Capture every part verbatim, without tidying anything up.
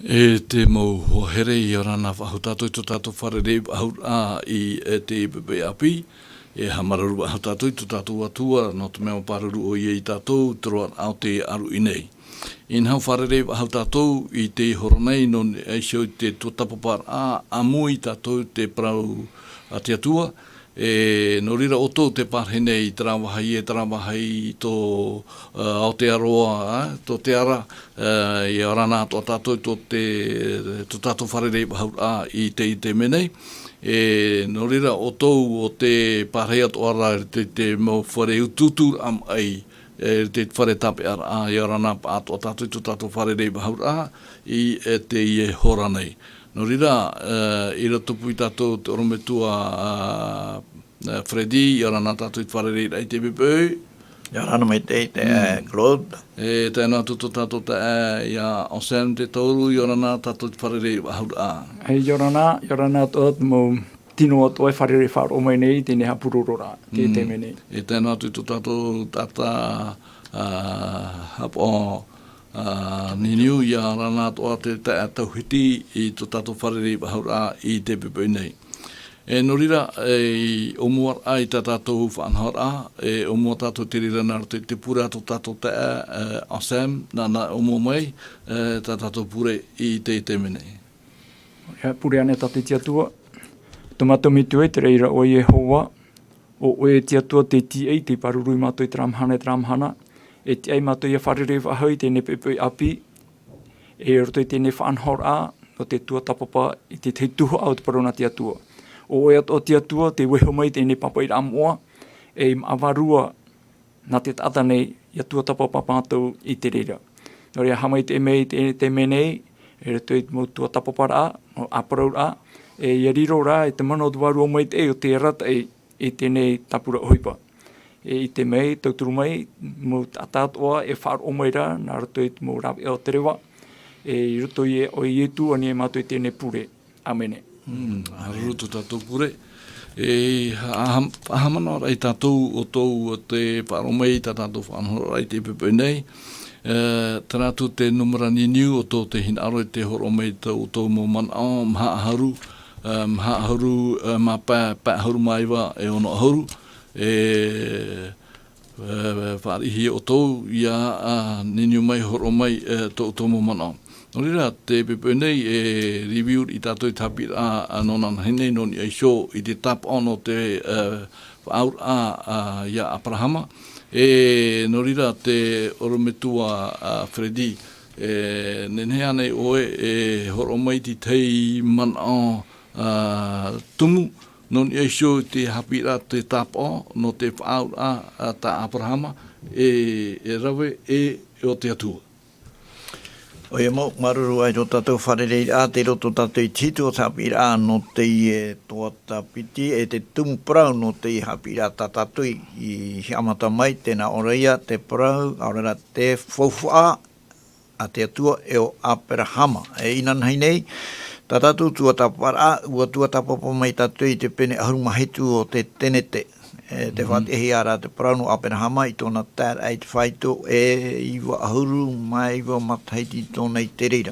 E te mau hoa here, ʻia ora na faʻahou tātou i tō tātou fārereiraʻa i, e, te poʻipoʻi ʻāpī. E haʻamāuruuru faʻahou tātou i tō tātou Atua, nō te mea ʻua pāruru ʻoia ia tātou i te roaraʻa o te ʻāruʻi nei. Inaha, fārerei faʻahou tātou i te hora nei, nō niʻa iho i te tuatāpaparaʻa, ʻāmui tātou i te parau a te Atua. E, nō reira ʻoutou tē pārahi nei i terā vāhi, e terā vāhi i tō, ā, Aotearoa, ā, tō te ara, ā, ʻia ora na atoʻa tātou i tō te, tō tātou fārerei faʻahouraʻa i te, i te mea nei. E, nō reira ʻoutou ʻo tē pārahi atoʻa ra i te, te mau fare utuuturaʻa maʻi, e, te fare tāpeʻaraʻa, ʻia ora na atoʻa tātou i tō tātou fārerei faʻahouraʻa i, e, teie hora nei. Nō reira, e, ʻia rotopū ia tātou te ʻorometua, ā, ā, Freddy, ʻia ora na tātou i te fārereiraʻa i teie poʻipoʻi. ʻIa ora na maitaʻi, e, Claude. E tae noa atu tō tātou taeaʻe, ā, Anselme Te Taoru, ʻia ora na tātou i te fārerei faʻahouraʻa. E, ʻia ora na, ʻia ora na atoʻa te mau tino atoʻa e fārerei faʻaroʻo mai nei i teie nei haʻapurororaʻa, te, te mea nei. E tae noa atu tō tātou taʻata, ā, Haʻapaʻo, ā, Niniu, ʻia ora na atoʻa te taeaʻe Tauhiti i tō tātou fārerei faʻahouraʻa i teie poʻipoʻi nei. E, nō reira, e, i ʻōmuaraʻa i tā tātou faʻanahoraʻa, e, ʻōmua tātou te reira nā roto i te pure a tō tātou taeaʻe, e, Anselme, nāna ʻōmua mai, e, tā tātou pure i te, i te mea nei. ʻIa pure ānei tātou i te Atua. Tō mātou Metua, te reira ʻoe Iehova, ʻo ʻoe te Atua tei tīaʻi, tei pāruru ia mātou i terā mahana, i terā mahana. E tiʻa ia mātou ʻia fārerei faʻahou i teie nei poʻipoʻi ʻāpī, e roto i teie nei faʻanahoraʻa, nō te tuatāpapa i te tahi tuhaʻa o te parau nā te Atua. ʻO ʻoe atoʻa te Atua, tei vaiiho mai i teie nei pāpaʻiraʻa moʻa, e i maʻa vārua nā te taʻata nei, ʻia tuatāpapa mātou i te reira. Nō reira, haʻamaitaʻi mai i te, te mea nei, e roto i te mau tuatāpaparaʻa, mau ʻāparauraʻa, e ʻia riro rā i te mana o te Vārua Maitaʻi ʻo tē arataʻi i teie nei tāpura ʻohipa. E ʻite mai, tauturu mai, mau taʻata atoʻa e faʻaroʻo mai ra, nā roto i te mau rāveʻa o te reva, e i roto ia ʻo Ietu, ani e mātou i teie nei pure. ʻĀmene. Mm, māuruuru tō tātou pure. E, ha-, ha-, haʻamanaʻo ra ia tātou ʻoutou ʻo tē faʻaroʻo mai i tā tātou faʻanahoraʻa i teie poʻipoʻi nei. E, terā atu te nūmera Niniu ʻoutou tē hinaʻaro i te hōroʻa mai i tā ʻoutou mau manaʻo, maha ʻahuru, e, maha ʻahuru, e, mā pae, pae ʻahuru mā iva e ono ʻahuru. E, e, faʻariʻi ʻoutou ʻia, a, Niniu mai, hōroʻa mai, e, tō ʻoutou mau manaʻo. Nō reira, teie poʻipoʻi nei, e review ia tātou i te haʻapiʻiraʻa, a, nō inanahi nei, nō niʻa iho i te tāpaʻo nō te, e, faʻaauraʻa, a, ia Aperahama. E, nō reira, te ʻorometua, a, Freddy, e nehenehe ānei ʻoe e hōroʻa mai i te tahi manaʻo, a, tumu, nō niʻa iho i te haʻapiʻiraʻa, te tāpaʻo nō te faʻaauraʻa, a, tā Aperahama, e, e rave, e, ʻo te Atua. ʻOia mau, māuruuru ā i tō tātou fārereiraʻa, tei roto tātou i te hitu o te haʻapiʻiraʻa nō teie tuatāpapa, e te tumu parau nō teie haʻapiʻiraʻa tā tātou i, i haʻamata mai, tēnā ʻo ia te parau, ʻaore rā te faufaʻa, a te Atua e ʻo Aperahama. E inanahi nei, tā tātou tuatāpaparaʻa, ʻua tuatāpapa mai tātou i te pene ʻahuru mā hitu o te Tenete. E te faʻatiʻahia ra te parau nō Aperahama i tōna taeraʻa i te faito e iva ʻahuru mā iva matahiti tōna i te reira.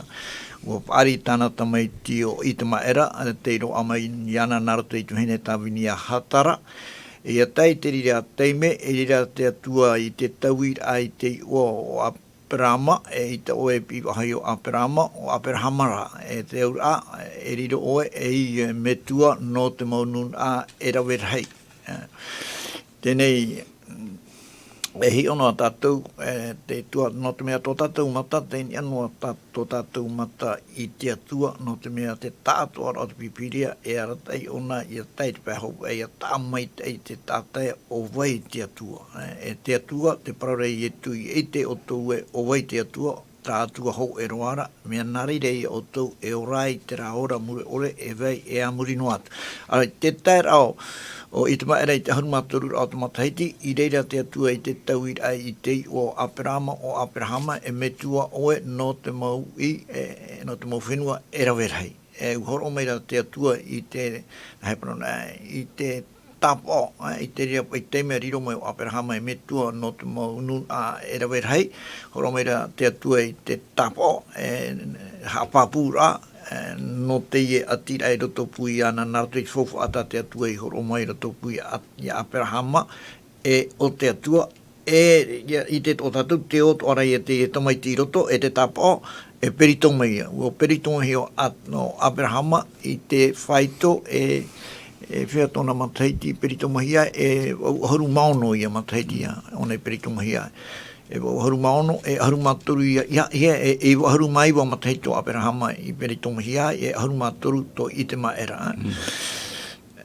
ʻUa paʻari tāna tamaiti ʻo Itemaʻera, tei roaʻa mai iāna nā roto i te vahine tāvini a Hatara. ʻIa tae i te reira taime, e reira te Atua i te tauiraʻa i te iʻoa o Aperahama, e ʻite ʻoe e piʻi faʻahou ʻo Aperahama, ʻo Aperahama rā, e te auraʻa, e riro ʻoe ei metua nō te mau nūnaʻa e rave rahi. E, teie nei, e hiʻo noa tātou, e, te tua, nō te mea tō tātou mata, tei niʻa noa tā, tō tātou mata i te Atua, nō te mea te taʻatoʻaraʻa o te Pīpīria, e arataʻi ʻōna ʻia tae i te pae hopeʻa, ʻia taʻa maitaʻi te taʻata ē ʻo vai te Atua. E, e te Atua, tē parau ra Ietu, ʻia ʻite ʻoutou ē ʻo vai te Atua, tā Atua hōʻē roa ra, mea nā reira ia ʻoutou e ora ai i terā ora mure ʻore e vai e a muri noa atu. Ā, i te taeraʻa ʻo, ʻo Itemaʻera i te ʻahuru mā toru ra o te matahiti, i reira te Atua i te tauiraʻa i te iʻoa o Aperahama, ʻo Aperahama, e metua ʻoe nō te mau uʻi, e, nō te mau fenua e rave rahi. E, ʻua hōroʻa mai ra te Atua i te, nā hea parau nā, i te tāpaʻo, ā, i te reira, i te mea riro mai ʻo Aperahama e metua nō te mau nūnaʻa e rave rahi, hōroʻa mai ra te Atua i te tāpaʻo, e, haʻapāpūraʻa, e, nō teie ʻati ra i rotopū iāna, nā roto i te faufaʻa tā te Atua i hōroʻa mai i rotopū iā, iā Aperahama, e ʻo te Atua, e, ia, i te, ʻo tātou te ʻoto ʻara ia te tamaiti i roto, e te tāpaʻo, e perito mai ia. ʻUa perito mai hia ʻo, ʻo Aperahama i te faito, e, e fea tōna matahiti i perito mai hia, e vaʻu ʻahuru mā ono ia matahiti ia, ʻōna i perito mai hia. E vaʻu ʻahuru mā ono, e ʻahuru mā toru ia, ia, ia, e, e vaʻu ʻahuru mā iva matahiti ʻo Aperahama i perito mai hia, e ʻahuru mā toru tō Itemaʻera. Mm.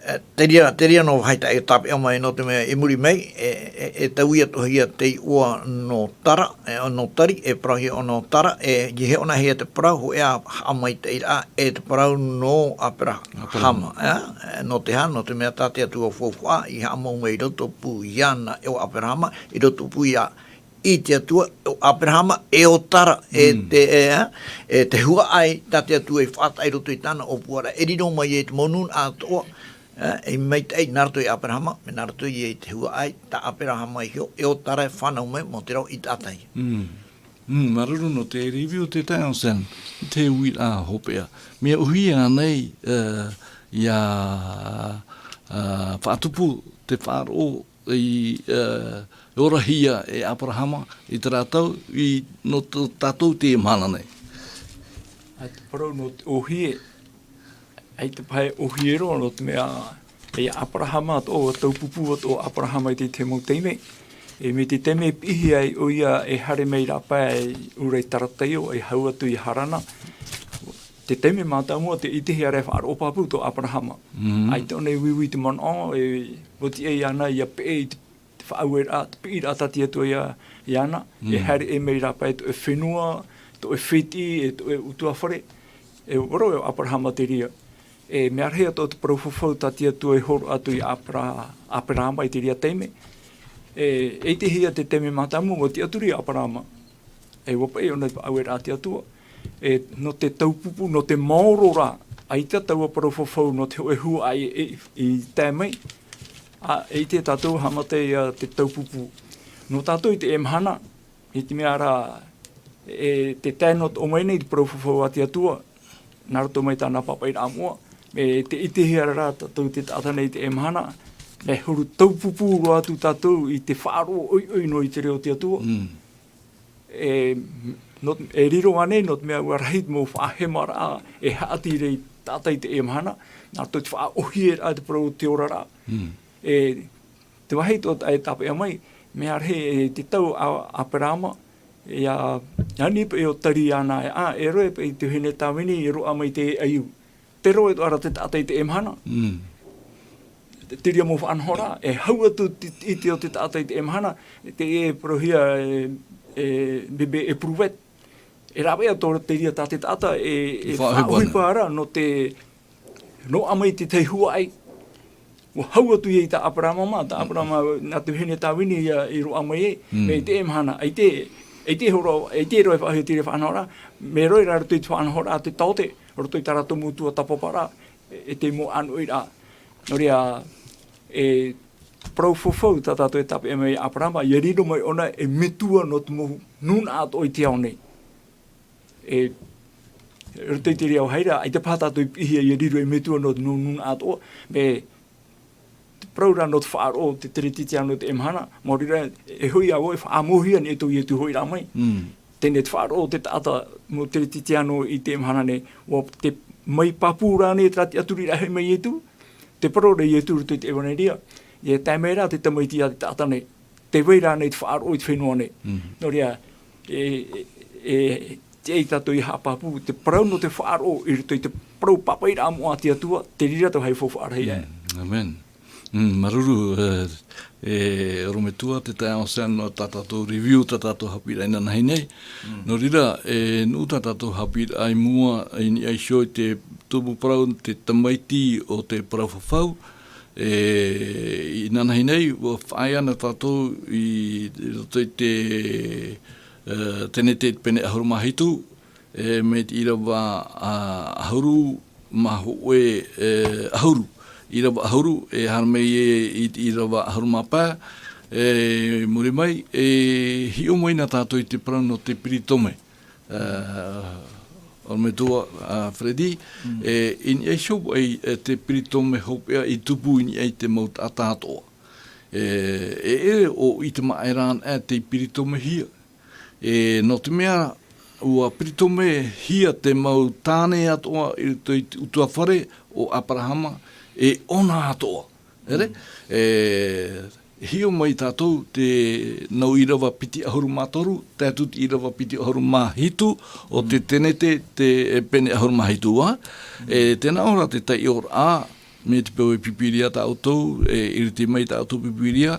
E, te reira, te reira nō vāhi tā e tāpeʻa mai, nō te mea i muri mai, e, e, e taui atoʻa hia te iʻoa nō Tara, e, nō Tari, e parau hia ʻōna ʻo Tara, e, ʻeiaha ʻōna hia te parau, hōʻē ā haʻamaitaʻiraʻa, e te parau nō Aperahama, Aperahama. E, e, nō te aha, nō te mea tā te Atua faufaʻa, i haʻamau mai i rotopū iāna e ʻo Aperahama, i rotopū iā i te Atua, ʻo Aperahama, e ʻo Tara, e Mm. te, e, e te huaʻai, tā te Atua i faʻataʻa i roto i tāna ʻōpuaraʻa, e riro mai ai te mau nūnaʻa atoʻa, e, e maitaʻi, nā roto ia Aperahama, mea nā roto ia i te huaʻai, tā Aperahama iho, e ʻo Tara e fānau mai, mā te reo i tātahi. Mm. Mm, māuruuru nō te review te taeaʻe Sam, te uiraʻa hopeʻa. Mea ʻōhie ānei, e, ia, e, faʻatupu te faʻaroʻo i, e, orahia e Aperahama i terā tau, i, nō tō tātou teie mahana nei. ʻA te parau nō te ʻōhie, ʻaita paha e ʻōhie roa, nō te mea, e Aperahama atoʻa, ʻua taupupū atoʻa Aperahama i te, te mau taime. E, mai te taime e piʻihia ai ʻoia e haere mai rāpae i ʻUra i Tarataio, e hau atu i Harana. Te taime mātāmua tē ʻitehia ra e faʻaroʻo pāpū tō Aperahama. Mm. ʻAita ʻōna i uiui i te manaʻo, e ʻua tiʻa iāna ʻia peʻe i te, te faʻaueraʻa, te piʻiraʻa tā te Atua ia, iāna, e Mm. haere ʻē mai rāpae i tō ʻoe fenua, tō ʻoe fētiʻi, e tō ʻoe ʻutuāfare. E ʻua rave ʻo Aperahama te reira. E mea rahi atoʻa te parau fafau tā te Atua i hōroʻa atu ia Apera-, Aperahama i te reira taime. E, e ʻitehia te taime mātāmua, ʻua tiʻaturi ia Aperahama. E ʻua peʻe ʻōna i te faʻaueraʻa a te Atua. E, nō te taupupū, nō te maoro rā, ʻaita taua parau fafau nō te hōʻē huaʻai e, e, i tae mai. ʻA, e ʻite tātou haʻamata ia te taupupū. Nō tātou i teie mahana, i te mea rā, e, tē tae noa atoʻa mai nei te parau fafau a te Atua, nā roto mai tāna pāpaʻiraʻa moʻa, mea tē ʻitehia ra tātou te taʻata nei i teie mahana, mea huru taupupū roa atu tātou i te faʻaroʻo ʻoiʻoi noa i te reo o te Atua. Mm. E, nō, e riro ānei, nō te mea ʻua rahi te mau faʻahemaraʻa e haʻati ra i te taʻata i teie mahana, nā roto i te faʻaʻōhieraʻa te parau o te oraraʻa. Mm. E, te vāhi atoʻa e tāpeʻa mai, mea rahi e te tau a Aperahama, ʻia ani paʻi ʻo Tari iāna, ʻa, e roaʻa paʻi te vahine tāvini i roaʻa mai te ʻaiū. Tē roaʻa atoʻa ra te taʻata i teie mahana. Mm. Te, te reira mau faʻanahoraʻa, e hau atu te, te ʻite o te taʻata i teie mahana, te, e parauhia, e, e, bébé éprouvette. E rāveʻa atoʻa ra te reira tā te taʻata, e, e Faʻaʻohipa faʻaʻohipa ra nō te, roaʻa mai te tahi huaʻai. ʻUa hau atu ia i tā Aperahama mā, tā Aperahama, nā te vahine tāvini ia i roaʻa mai ai, Mm. mea i teie mahana, ʻaita, ʻaita e hōroʻa, ʻaita e roaʻa e faʻaʻohipahia te reira faʻanahoraʻa, mea roaʻa rā roto i te faʻanahoraʻa a te taote, roto i tā rātou mau tuatāpaparaʻa, e, e te mau ʻānoʻiraʻa. Nō reira, e, parau fafau tā tātou e tāpeʻa mai ia Aperahama, ʻia riro mai ʻōna e metua nō te mau nūnaʻa atoʻa i te ao nei. E, roto i te reira vāhi ra, ʻaita paha tātou i piʻihia ʻia riro e metua nō, nō, nūnaʻa atoʻa, mea te parau rā nō te faʻaroʻo o te Teretitiano i teie mahana, maori rā, e hoʻi ā vau e faʻamauhia nei e tō Ietu hoʻiraʻa mai. Mm. Teie te faʻaroʻo o te taʻata mau Teretitiano i teie mahana nei, ʻua tē mai pāpū ra nei terā tiʻaturiraʻa e hoʻi mai Ietu, tē parau ra Ietu roto i te ʻEvaneria, e tae mai rā te Tamaiti ia te taʻata nei, tē vai ra nei te faʻaroʻo i te fenua nei. Mm. Nō reira, e, e, e, tiʻa ai tātou ʻia haʻapāpū, te parau nō te faʻaroʻo i roto i te parau pāpaʻiraʻa moʻa a te Atua, te reira te vāhi faufaʻa rahi aʻe. Mm, amen. Mm, māuruuru, e, e, ʻorometua, te taeaʻe Sam, nō tā tātou review, tā tātou haʻapiʻiraʻa inanahi nei. Mm. Nō reira, e, nō tā tātou haʻapiʻiraʻa i mua, i niʻa iho i te tumu parau, te tamaiti o te parau fafau, e, inanahi nei, ʻua faʻaea na tātou i roto i te, e, Tenete pene ʻahuru mā hitu, e, mai te ʻīrava, a, ʻahuru mā hōʻē, e, ʻahuru. ʻīrava ʻahuru, e haere mai e, i, ʻīrava ʻahuru mā pae, e muri mai, e hiʻo mai na tātou i te parau nō te peritome. E, ʻorometua, a, Freddy, e, i niʻa iho ai, e, te peritome hopeʻa i tupu i niʻa i te mau taʻata atoʻa. E, e, e, ʻo Itemaʻera anaʻe tei peritomehia. E, nō te mea, ʻua peritomehia te mau tāne atoʻa i roto i te ʻutuāfare o Aperahama, e ʻōna atoʻa. ʻEre? E, hiʻo mai tātou te, nau ʻīrava piti ʻahuru mā toru, tae atu te ʻīrava piti ʻahuru mā hitu o te Tenete, te, e, pene ʻahuru mā hitu ā. E, tē nā ʻō ra te taiʻoraʻa, mai te peu e Pīpīria tā ʻoutou, e, i roto mai tā ʻoutou Pīpīria,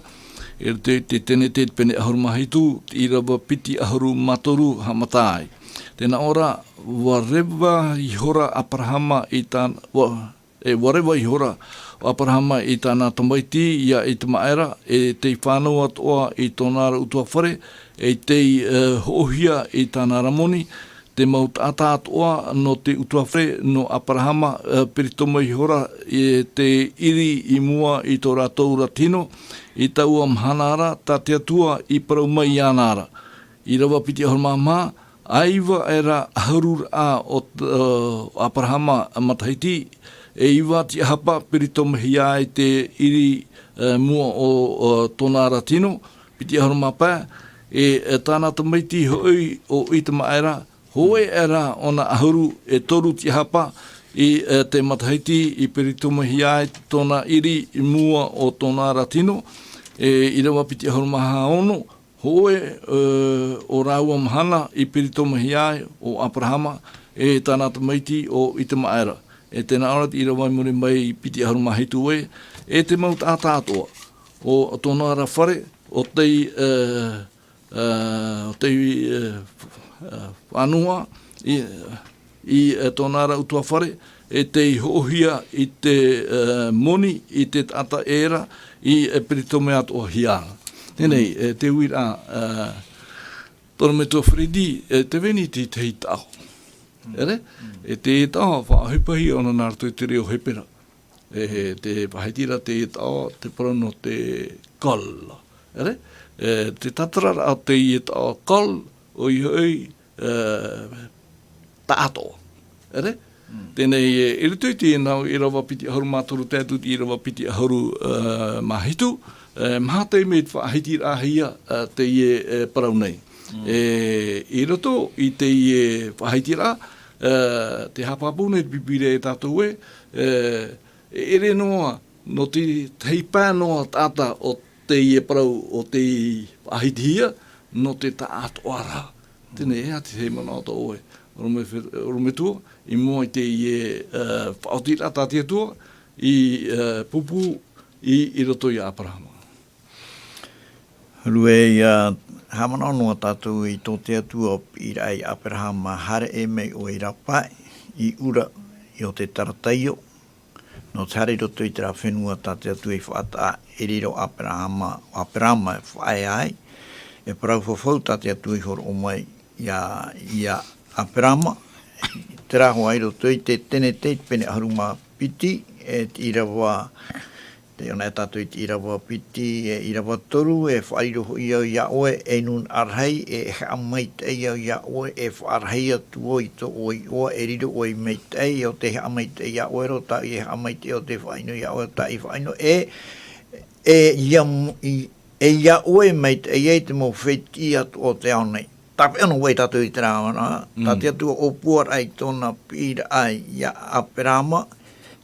i roto i te Tenete pene ʻahuru mā hitu, te ʻīrava piti ʻahuru mā toru haʻamata ai. Tē nā ʻō ra, ʻua reva ihora Aperahama i tāna, ʻua, e, ʻua reva ihora ʻo Aperahama i tāna tamaiti, iā Itemaʻera, e tei fānau atoʻa i tōna ra ʻutuāfare, e tei, e, hoʻohia i tāna ra moni, te mau taʻata atoʻa nō te ʻutuāfare nō Aperahama, e, peritome ihora e te ʻiri i mua i tō rātou ra tino, i taua mahana ra, tā te Atua i parau mai iāna ra. ʻĪrava piti ʻahuru mā maha, ʻa iva aʻera ʻahuru raʻa o, e, Aperahama matahiti, e iva tiʻahapa peritomehia ai te ʻiri, e, mua o, o tōna ra tino, piti ʻahuru mā pae, e, e tāna tamaiti hoʻi ʻo Itemaʻera, hōʻē aʻera ʻōna ʻahuru e toru tiʻahapa i, e, te matahiti i peritomehia ai tōna ʻiri i mua o tōna ra tino, e, ʻīrava piti ʻahuru mā ono, hōʻē, e, o rāua mahana i peritomehia ai ʻo Aperahama, e tāna tamaiti ʻo Itemaʻera. E tē nā ʻō ra te ʻīrava i muri mai piti ʻahuru mā hitu ē, e te mau taʻata atoʻa o tōna ra fare, ʻo tei, e, e, ʻo tei, e, f-, e, fānua i, i, e, tōna ra ʻutuāfare, e tei hoʻohia i te, e, moni i te taʻata ʻē ra i, e, peritome atoʻahia. Teie nei, e, te uiraʻa, e, ʻorometua Freddy, e, tē vai nei te tahi taʻo. ʻEre? E te taʻo, faʻaʻohipahia ʻōna nā roto i te reo Hepera. E, te faʻahitiraʻa te taʻo, te parau nō te kol. ʻEre? E, te tātararaʻa o te taʻo kol, ʻoia hoʻi, e, taʻatoʻa. ʻEre? Teie nei, e, i roto i te nau ʻīrava piti ʻahuru mā toru tae atu te ʻīrava piti ʻahuru, e, mā hitu, e, maha taime i te faʻahitiraʻahia, e, teie, e, parau nei. E, i roto i teie faʻahitiraʻa, e, tē haʻapāpū nei te Pīpīria iā tātou ē, e, e ʻere noa, nō te tahi pae noa taʻata o teie parau o tei faʻahitihia, nō te taʻatoʻa ra. Teie nei, e aha te manaʻo tā ʻoe, ʻorometua, i mua i teie, e, faʻaotiraʻa tā te Atua i, e, pūpū i, i roto iā Aperahama. Huru e ia, haʻamanaʻo noa tātou i tō te Atua piʻiraʻa iā Aperahama, haere mai ʻoe i rāpae, i ʻura, i ʻō te tarataio, nō te haere i roto i terā fenua tā te Atua i faʻataʻa, e riro Aperahama, Aperahama e faʻaea ai, e parau fafau tā te Atua i hōroʻa mai iā, iā Aperahama, terā hoʻi i roto i te Tenete, pene ʻahuru mā piti, e te ʻīrava, tē ʻō na tātou i te ʻīrava piti, e ʻīrava toru, e faʻariro hoʻi au iā ʻoe, e nūnaʻa rahi, e haʻamaitaʻi au iā ʻoe, e faʻarahi atu vau i tō ʻoe iʻoa, e riro ʻoe i maitaʻi, ʻo tei haʻamaitaʻi iā ʻoe roa, tāʻu e haʻamaitaʻi, ʻo tei faʻaʻino iā ʻoe, tāʻu e faʻaʻino, e, e iā m-, i, e iā ʻoe e maitaʻi ai te mau fētiʻi atoʻa o te ao nei. Tāpeʻa noa vau ia tātou i terā, nā, tā te Atua ʻōpuaraʻa i tōna piʻiraʻa iā Aperahama,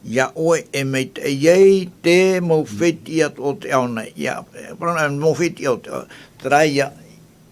iā ʻoe e maitaʻi ai te mau fētiʻi atoʻa o te ao nei. Iā, e, parau nā, mau fētiʻi o te ao, terā ia,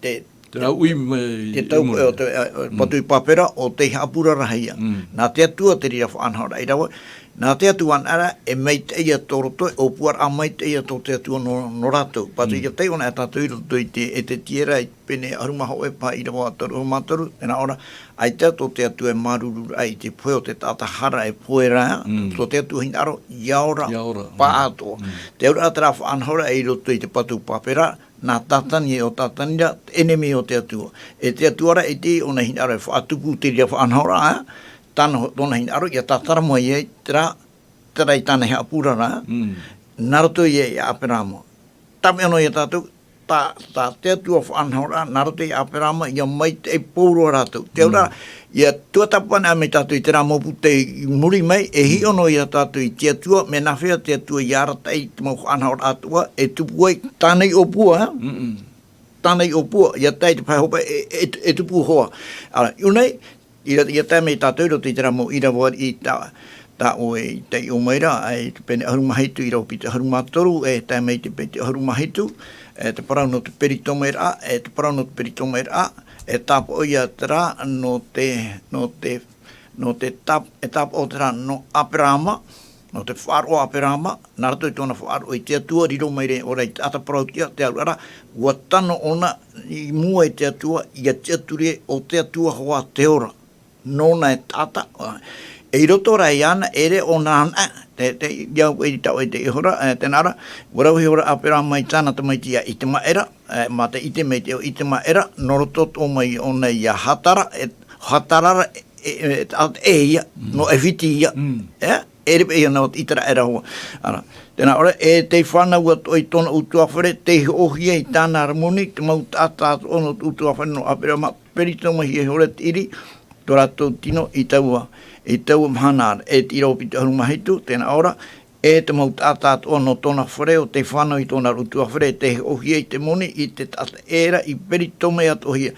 te, terā ui mai te taupoʻe o te, e, e, patu i Pāpera, ʻo tei haʻapuraraʻa ia. Nā te Atua te reira faʻanahoraʻa i rave, nā te Atua anaʻe ra e maitaʻi ia tō roto, e ʻōpuaraʻa maitaʻi ia tō te Atua nō, nō rātou. Patu ia taiʻo na e tātou i roto i te, e te Ezera, pene ʻahuru mā hōʻē paha ʻīrava toru, ʻahuru mā toru, tē nā ʻō ra, ʻaita tō te Atua e māuruururaʻa i te pohe o te taʻata hara e pohe ra, tō te Atua hinaʻaro, ʻia ora, ʻia ora, pāʻatoʻa. Te auraʻa terā faʻanahoraʻa i roto i te patu Pāpera, nā Tātani e ʻo Tātani ra, te ʻenemi o te Atua. E te Atua ra, e ʻite ʻōna hinaʻaro e faʻatupu te reira faʻanahoraʻa, tāna, tōna hinaʻaro, ʻia tātara mai ai terā Tera i tāna i haʻapurara, nā roto ia i a Aperahama. Tāmau noa ia tātou, tā, tā te Atua faʻanahoraʻa, nā roto ia Aperahama, ia maitaʻi pauroa rātou. Te aura, ia tuatāpaparaʻa mai tātou i terā mau puta i muri mai, e hiʻo noa ia tātou i te Atua, mea nāfea te Atua i arataʻi i te mau faʻanahoraʻa atoʻa, e tupu ai, tāna i ʻōpua, tāna i ʻōpua, ia tae i te pae hopeʻa, e, e, e tupu hoʻi. Ara, i ʻō nei, ia, ia tae mai tātou i roto i terā mau ʻīrava i tā, tā ʻoe i taiʻo mai ra, e te pene ʻahuru mā hitu, ʻīrava piti ʻahuru mā toru, e tae mai te pene ʻahuru mā hitu, e te parau nō te peritomairaʻa, e te parau nō te peritomairaʻa, e tāpaʻo ia terā nō te, nō te, nō te tā-, e tāpaʻo terā nō Aperahama, nō te faʻaroʻo a Aperahama, nā roto i tōna faʻaroʻo i te Atua, riro mai ra ʻōna i te taʻata parauʻtiʻa, te auraʻa, ʻua tano ʻōna i mua i te Atua, ia tiʻaturi ē, ʻo te Atua hoʻi te ora. Nōna e taʻata, e i roto rā iāna, ʻeʻere ʻōna ana, te, te, ia au i taʻo i te ihora, e, tēnā ra, ʻua rave ihora Aperahama i tāna tamaiti ia Itemaʻera, e, mā te ʻite mai te ʻo Itemaʻera, nō roto atoʻa mai ʻōna ia Hatara, e, Hatara, e, e, e, e ia, nō ʻAifiti ia. E, ʻeʻere paʻi ia nō Iteraʻera hoʻi. Ara, tēnā ʻōna, e tei fānau atoʻa i tōna ʻutuāfare, tei hoʻohia i tāna ra moni, te mau taʻata atoʻa nō te ʻutuāfare nō Aperahama, peritoma hia ihora te ʻiri, tō rātou tino i taua, i taua mahana, e te ʻīrava piti ʻahuru mā hitu, tēnā ʻōna, e te mau taʻata atoʻa nō tōna fare ʻo tei fānau i tōna ʻutuāfare, tei hoʻohia i te moni, i te taʻata ʻē ra i peritoma atoʻa hia.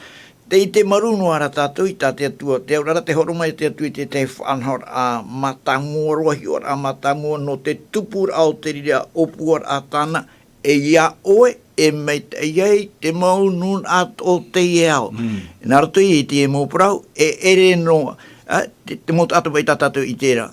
Tē ʻite marū noa ra tātou i tā te Atua, te auraʻa te hōroʻa mai te Atua i te, te faʻanahoraʻa mātāmua roa, hiʻoraʻa mātāmua nō te tupuraʻa o te reira ʻōpuaraʻa tāna, e ia ʻoe, e maitaʻi ai te mau nūnaʻa o teie ao. Nā roto ia i teie mau parau, e ʻere noa, a, te, te mau taʻata paʻi tā tātou i terā.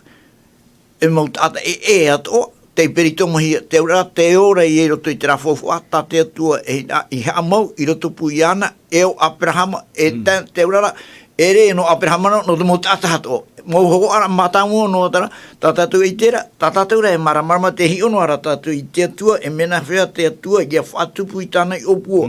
E mau taʻata ʻē, ʻē atoʻa, tei peritoma hia, te auraʻa, te ora ia i roto i terā faufaʻa, tā te Atua, e, a, i haʻamau, i rotopū iāna, e ʻo Aperahama, e tā, te auraʻa, ʻeʻere nō Aperahama noa, nō te mau taʻata atoʻa. Mau hōroʻaraʻa mātāmua noa terā, tā tātou i terā, tā tātou rā e māramarama tē hiʻo noa ra tātou i te Atua, e mea nāfea te Atua, ia faʻatupu i tāna i ʻōpua.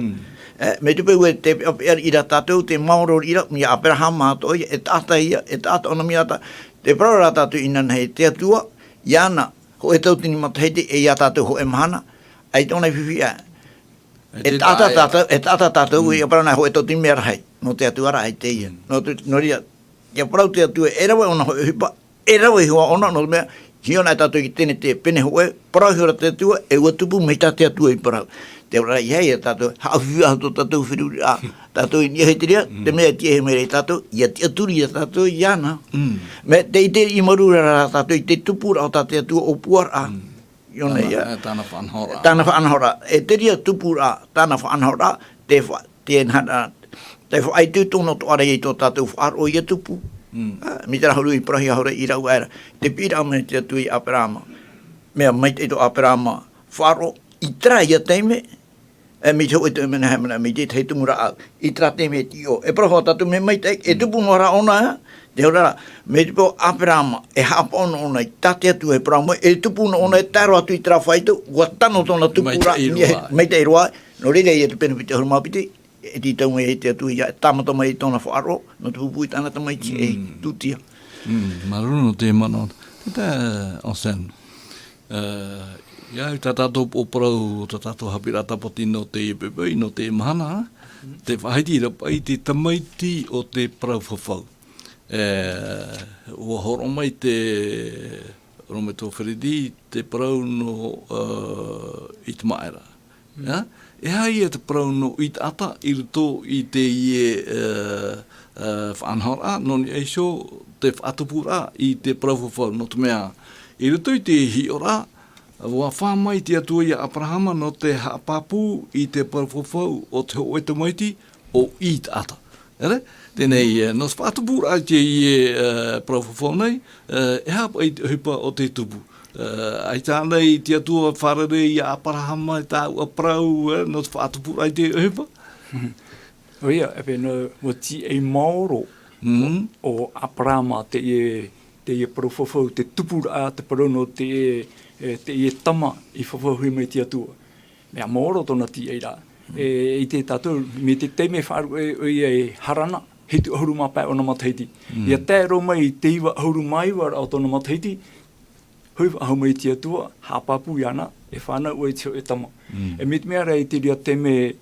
E, mai te peu e tē peʻapeʻa ra tātou, tē maoro ra, ia Aperahama atoʻa ia, e taʻata ia, e taʻata ʻōna mea ata, tē parau ra tātou inānahi te Atua, iāna, hōʻē tauatini matahiti, e ia tātou hōʻē mahana, ʻaita ʻōna i fifi ā. E taʻata tātou, e taʻata tātou, ia parau nā hōʻē tauatini mea rahi, nō te Atua rā ʻaita ia. Nō te, nō reira, ia parau te Atua, e rave ʻōna hōʻē ʻohipa, e rave iho ā ʻōna, nō te mea, hiʻo na tātou i te Tenete, pene hōʻē, parau ihora te Atua, e ʻua tupu mai tā te Atua i parau. Te auraʻa ia, ia tātou, haʻafifi atu tō tātou feruriraʻa, tātou i niʻa i te reira, te mea e tiʻa mai ra ia tātou, ia tiʻaturi ia tātou iāna. Mea, tē ʻite marū ra tātou i te tupuraʻa o tā te Atua ʻōpuaraʻa. I ʻōna ia. Tāna, tāna faʻanahoraʻa. Tāna faʻanahoraʻa. E te reira tupuraʻa, tāna faʻanahoraʻa, te fa-, te nahana, te faʻaitoito noa atoʻa ra ia i tō tātou faʻaroʻo ia tupu. A, mai terā huru i parauhia ihora i rāua aʻera. Te piʻiraʻa mai te Atua ia Aperahama. Mea maitaʻi tō Aperahama faʻaroʻo, i terā ia taime, e, mai te hōʻē taime nā, e manaʻo mai te tahi tumu rāʻau, i terā taime e tiʻo. E parau hoʻi tātou mea maitaʻi, e tupu noa rā ʻōna, te auraʻa, mai te peu Aperahama, e haʻapaʻo noa ʻōna i tā te Atua e parau mai, e tupu noa ʻōna e tae roa atu i terā faito, ʻua tano tōna tupuraʻa, maitaʻi roa. Nō reira ia te pene piti ʻahuru mā piti, e tītau mai ai te Atua ia, e tāmata mai i tōna faʻaroʻo, nō te pūpū i tāna tamaiti e tūtia. Māuruuru nō te manaʻo. Tē, Anselme. E, ia, i tā tātou pōparau, tā tātou haʻapiʻiraʻa tāpati nō teie poʻipoʻi, nō teie mahana, te faʻahiti ra paʻi te tamaiti o te parau fafau. E, ʻua hōroʻa mai te Rometo Feredi, te parau nō, e, Itemaʻera. Ia, e aha ia te parau nō ʻĪtaʻata i roto i teie, e, e, faʻanahoraʻa, nō niʻa iho te faʻatupuraʻa i te parau fafau, nō te mea, i roto i te hiʻoraʻa, ʻua fā mai te Atua ia Aperahama nō te haʻapāpū i te parau fafau o te hōʻē tamaiti, ʻo ʻĪtaʻata. ʻEre? Teie nei, e, nō te faʻatupuraʻa i teie, e, parau fafau nei, e, e aha paʻi te ʻohipa o te tupu? E, ʻaita ānei te Atua fārerei ia Aperahama i taua parau, e, nō te faʻatupuraʻa i te ʻohipa? ʻOia, e pē nō, ʻua tīaʻi maoro ʻo Aperahama teie, teie parau fafau, te tupuraʻa, te parau nō te, e, teie tama i fafauhia mai te Atua. Mea maoro tōna tīaʻiraʻa. E, ʻite tātou, mai te taime e faʻaruʻe ai ʻoia e Harana, hitu ʻahuru mā pae ʻōna matahiti. Ia tae roa mai i te iva ʻahuru mā iva ra o tōna matahiti, Hoi faʻahou mai te Atua, haʻapāpū iāna, e fānau ʻoe i te hōʻē tama. E mai te mea ra i te reira taime,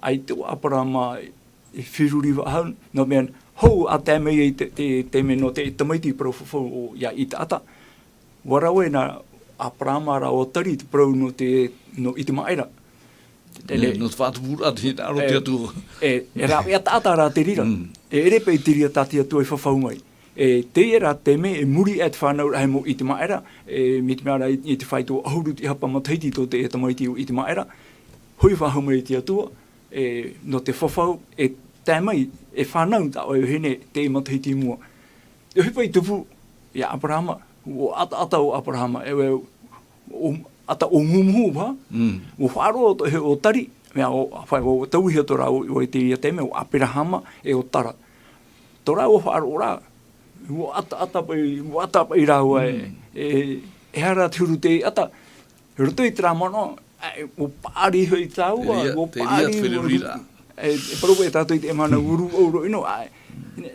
ʻaita ʻo ʻĀparaama i feruri faʻahou, nō te mea, hou ʻa tae mai ai te, te, te mea nō te tamaiti parau fafau ʻo, iā Itaata. ʻUa rave na ʻo ʻĀparaama rāua ʻo Tara i te parau nō te, nō ʻItimaʻera. Tēnei. Nō te faʻatupuraʻa te hinaʻaro o te Atua. E, e rāveʻa taʻata rā te reira. E ʻere paʻi te reira tā te Atua i fafau mai. E, teie rā taime, e muri aʻe te fānau rahi mau ʻItimaʻera, e, mai te mea ra i, i te fāito ʻahuru tīhapa matahiti tō te tamaiti ʻo ʻItimaʻera, hoi faʻahou mai te Atua, e, nō te fafau, e tae mai, e fānau tā ʻoe vahine, te matahiti i mua. E ʻohipa i tupu, iā ʻĀparaama, ʻua ʻataʻata ʻo ʻĀparaama, e, e, ʻo, ʻata ʻo Muhumuhu, ha? ʻUa faʻaroʻo atoʻa hoʻi ʻo Tara, mea ʻo, ʻa, ʻua, ʻua tauihaʻa tō rāua, ʻo, i te reira taime, ʻo ʻĀperahama, e ʻo Tara. Tō rāua faʻaroʻo ra, ʻua ʻataʻata paʻi, ʻua ʻata paʻi rāua, e, e, e aha rā te huru tei ʻata, roto i terā manaʻo, ʻae, ʻua paʻari hoʻi tāua, ʻua paʻari, ʻua feruri ra. E, e parau paʻi tātou i te mahana, ʻua rūʻau roa ʻino, ʻae,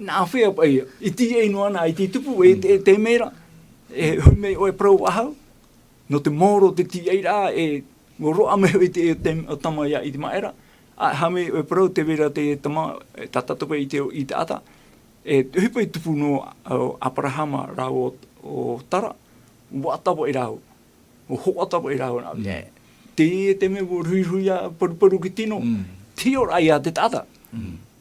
nā hea paʻi, i tīaʻi noa na, i te tupu, e, te, te mea ra, e, hoi mai ʻoe parau faʻahou, nō te maoro o te tīaʻiraʻa, e, ʻua roaʻa mai hoʻi te, te, tama iā ʻItimaʻera, ʻae, haere mai ʻoe parau tē vai ra te tama, e, tā tātou paʻi i te, i te ʻata, e, te ʻohipa i tupu nō, ʻo ʻĀperahama rāua ʻo, ʻo Tara, ʻua ʻata paʻi rāua. ʻUa hoʻata paʻi rāua na. Te, te mea ʻua ruhiruhi ā, paruparu i te tino. Te hiʻoraʻa iā te taʻata.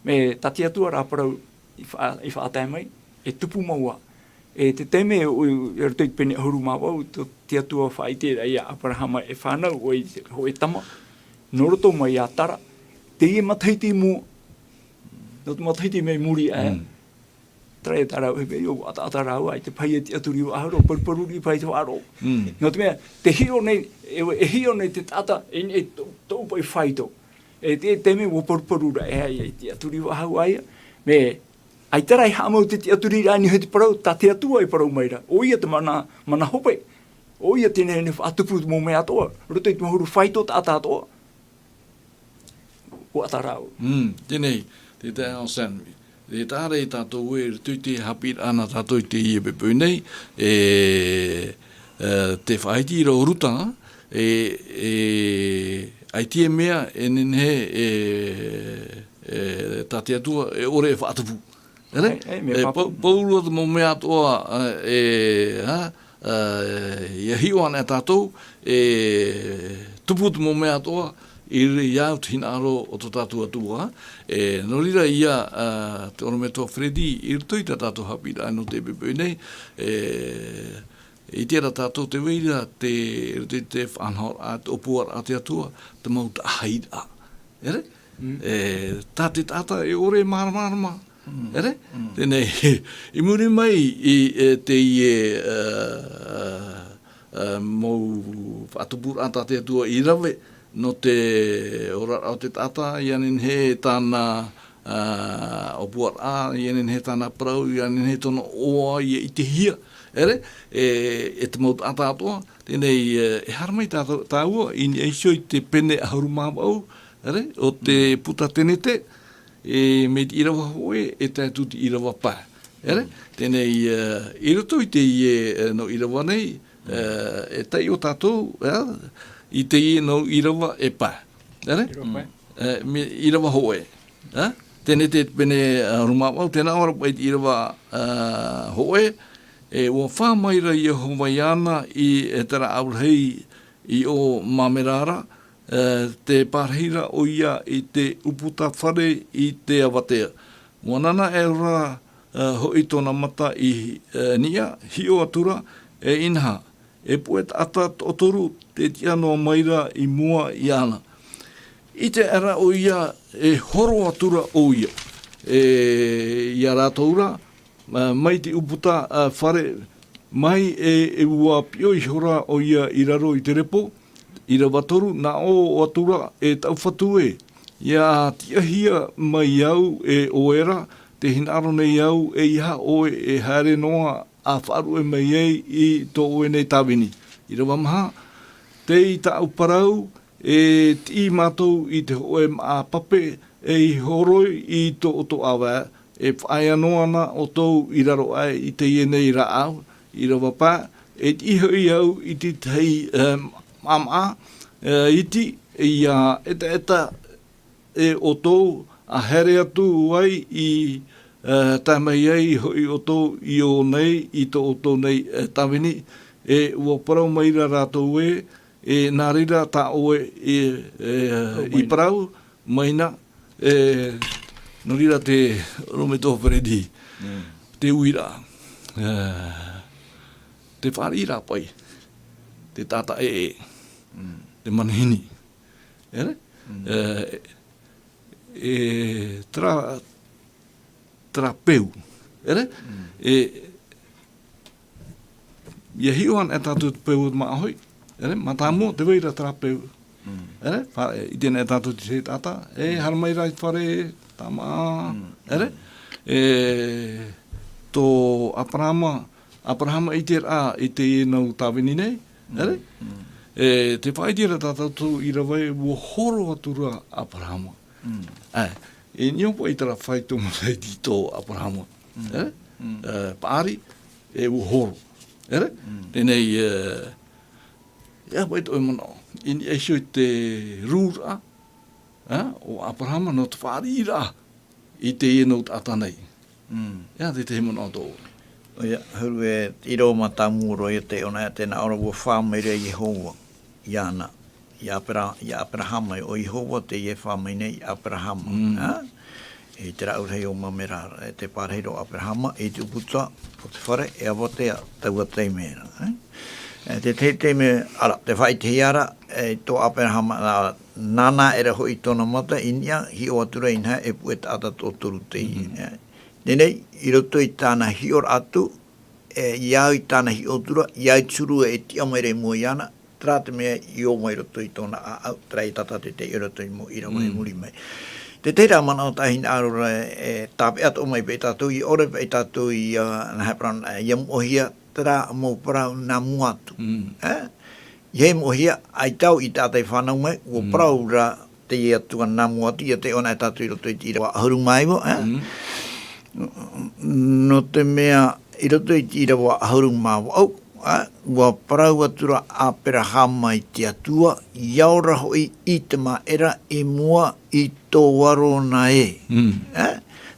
E, tā te Atua rā parau i faʻa-, i faʻatae mai, e tupu mau ā. E te taime ʻo, ʻo, i roto i te pene ʻahuru mā vaʻu, tō te Atua faʻaʻite ra iā ʻĀperahama e fānau ʻoe i te hōʻē tama. Nō roto mai iā Tara, teie matahiti i mua, nō te matahiti mai muri aʻe. Terā ia tā rāua, e, ʻua ʻataʻata rāua, i te pahi e tiʻaturi faʻahou, paruparu riʻi paʻi te faʻaroʻo. Nō te mea, tē hiʻo nei, e, e hiʻo nei te taʻata, e, e tō, tōʻu paʻi fāito. E te, te mea ʻua paruparu ra, e, e tiʻaturi faʻahou ā ia. Mea, ʻaita rā i haʻamau te tiʻaturiraʻa i niʻa i te parau, tā te Atua e parau mai ra. ʻO ia te mana, mana hope. ʻO ia teie nei faʻatupu mau mea atoʻa, roto i te mau huru fāito taʻata atoʻa. ʻUa ʻata rāua. Mm, teie nei, te taeaʻe Sam. E taʻa ra ia tātou e, i roto i te haʻapiʻiraʻa nā tātou i teie poʻipoʻi nei, e, e, tē faʻaʻite ra ʻo Ruta, e, e, ʻaita e mea, e nehenehe, e, e, tā te Atua, e ʻore e faʻatupu. Ere? E, e, mea e, pāpū. Pau, pauroa te mau mea atoʻa, e, e, ha, e, ʻia hiʻo ana e tātou, e, tupu te mau mea atoʻa, i reira ia au te hinaʻaro o tō tātou Atua, e, nō reira ia, a, te ʻorometua Freddy, i roto i tā tātou haʻapiʻiraʻa nō teie poʻipoʻi nei, e, ʻite ra tātou tē vai ra te, i roto i te faʻanahoraʻa, te ʻōpuaraʻa a te Atua, te mau taʻahiraʻa. Ere? Mm. E, tā te taʻata e ʻore e māramarama. Mm. Ere? Mm. Teie nei, i muri mai i, e, teie, e, e, e, mau faʻatupuraʻa tā te Atua i rave, nō te oraraʻa o te taʻata, ʻia nehenehe tāna, a, ʻōpuaraʻa, ʻia nehenehe tāna parau, ʻia nehenehe tōna ʻoaʻoa ʻia ʻitehia. Ere? E, e te mau taʻata atoʻa, teie nei, e, e haere mai tā, tāua, i niʻa iho i te pene ʻahuru mā vaʻu, ere? O te puta Tenete, e, mai te ʻīrava hōʻē, e tae atu i te ʻīrava pae. Ere? Mm. Teie nei, e, i roto i teie, e, nau ʻīrava nei, e, e taiʻo tātou, e, i teie nau ʻīrava e pae. Ere? ʻĪrava pae. Mm. E, mai, ʻīrava hōʻē. E? Tenete pene, e, ʻahuru mā vaʻu, tē nā ʻō ra paʻi i te ʻīrava, e, hōʻē, e, ʻua fā mai ra Iehova iāna i, e, te rāʻau rahi i ʻō Mamera ra, e, tē pārahi ra ʻoia i te ʻūputa fare i te avatea. ʻUa nānaʻo ra, e, hoʻi tōna mata i, e, niʻa, hiʻo atu ra, e inaha, e puʻe taʻata toʻotoru tē tiʻa noa mai ra i mua iāna. ʻIte aʻera ʻoia, e horo atu ra ʻoia, e, iā rātou ra, a, mai te ʻūputa, a, fare, mai e, e ʻua piʻo ihora ʻoia i raro i te repo, ʻīrava toru, nā ʻō atu ra, e taʻu fatu ē, ʻia tiʻahia mai au e ʻoe ra, tē hinaʻaro nei au, ʻeiaha ʻoe e haere noa ʻa faʻaruʻe mai ai i tō ʻoe nei tāvini. ʻĪrava maha, tei tāʻu parau, e tiʻi mātou i te hōʻē māʻa pape, ei horoi i tō ʻoutou ʻāvae, e faʻaea noa na ʻoutou i raro aʻe i teie nei rāʻau, ʻīrava pae, E tiʻi hoʻi au i te tahi, e, maʻamaʻa, e, iti, ia ʻetaʻeta e ʻoutou a haere atu ai i, e, tae mai ai hoʻi ʻoutou i ō nei, i tō ʻoutou nei, e, tāvini, e, ua parau mai ra rātou ē, e, nā reira tā ʻoe, e, e, i parau mai na, e, nō reira te ʻorometua Freddy, te uiraʻa, e, te fāriʻiraʻa paʻi, te taʻata ʻē, te manihini, ʻere? E, e, terā, terā peu, ʻere? E, ʻia hiʻo ana e tātou te peu o te māʻa hoʻi, ʻere? Mātāmua, tē vai ra terā peu, ʻere? Fa-, e, ʻite ana e tātou te taʻata, e, haere mai ra i te fare, tāmā, ʻere? E, tō Aperahama, Aperahama i te rā, i teie nau tāvini nei, ʻere? E, tē faʻaʻite ra tā tātou i rave, ua horo atu ra Aperahama. E, e niʻa paʻi terā fāito matahiti tō Aperahama. E, e, paʻari, e ua horo. ʻEre? Teie nei, e, ʻia paʻi tō ʻoe manaʻo. I niʻa iho i te rūraʻa, e, o Aperahama nō te fāriʻiraʻa i teie nau taʻata nei. ʻEa, te tahi manaʻo tō ʻoe. ʻOia, huru e, i rō mātāmua roa ia te ʻōna, tē nā ʻō ra ua fā mai ra Iehova iāna, ia Apera-, ia Aperahama, ʻo Iehova teie e fā mai nei ia Aperahama. E, i te rāʻau rahi o Mamera, e, tē pārahi ra Aperahama i te ʻūputa o te fare, e avatea taua taime ra, e. E, te tahi taime, ʻara, tē faʻaʻitehia ra, e, tō Aperahama, ā, nāna aʻera hoʻi tōna mata i niʻa, hiʻo atu ra inaha e puʻe taʻata toʻotoru teie, e. Teie nei, i roto i tāna hiʻoraʻa atu, e, ʻia au i tāna hiʻo atu ra, ʻia au i te huru e tiʻa mai ra i mua iāna, terā te mea i ō mai roto i tōna ʻāʻau, terā ia tātou te taiʻo i roto i mua i rave i muri mai. Te tahi rā manaʻo tāʻu e hinaʻaro ra, e, tāpeʻa atoʻa mai paʻi tātou, ʻia ʻore paʻi tātou ʻia, nā hea parau, ʻia moʻehia terā mau parau nā mua atu. E? ʻIa moʻehia, ʻaita hoʻi te taʻata i fānau mai, ua parau ra teie Atua nā mua atu, ʻia taiʻo na e tātou i roto i te ʻīrava ʻahuru mā iva, e? Nō te mea, i roto i te ʻīrava ʻahuru mā vaʻu, e? Ua parau atu ra Aperahama i te Atua, ʻia ora hoʻi ʻĪtemaʻera i mua i tō aro na ē. E?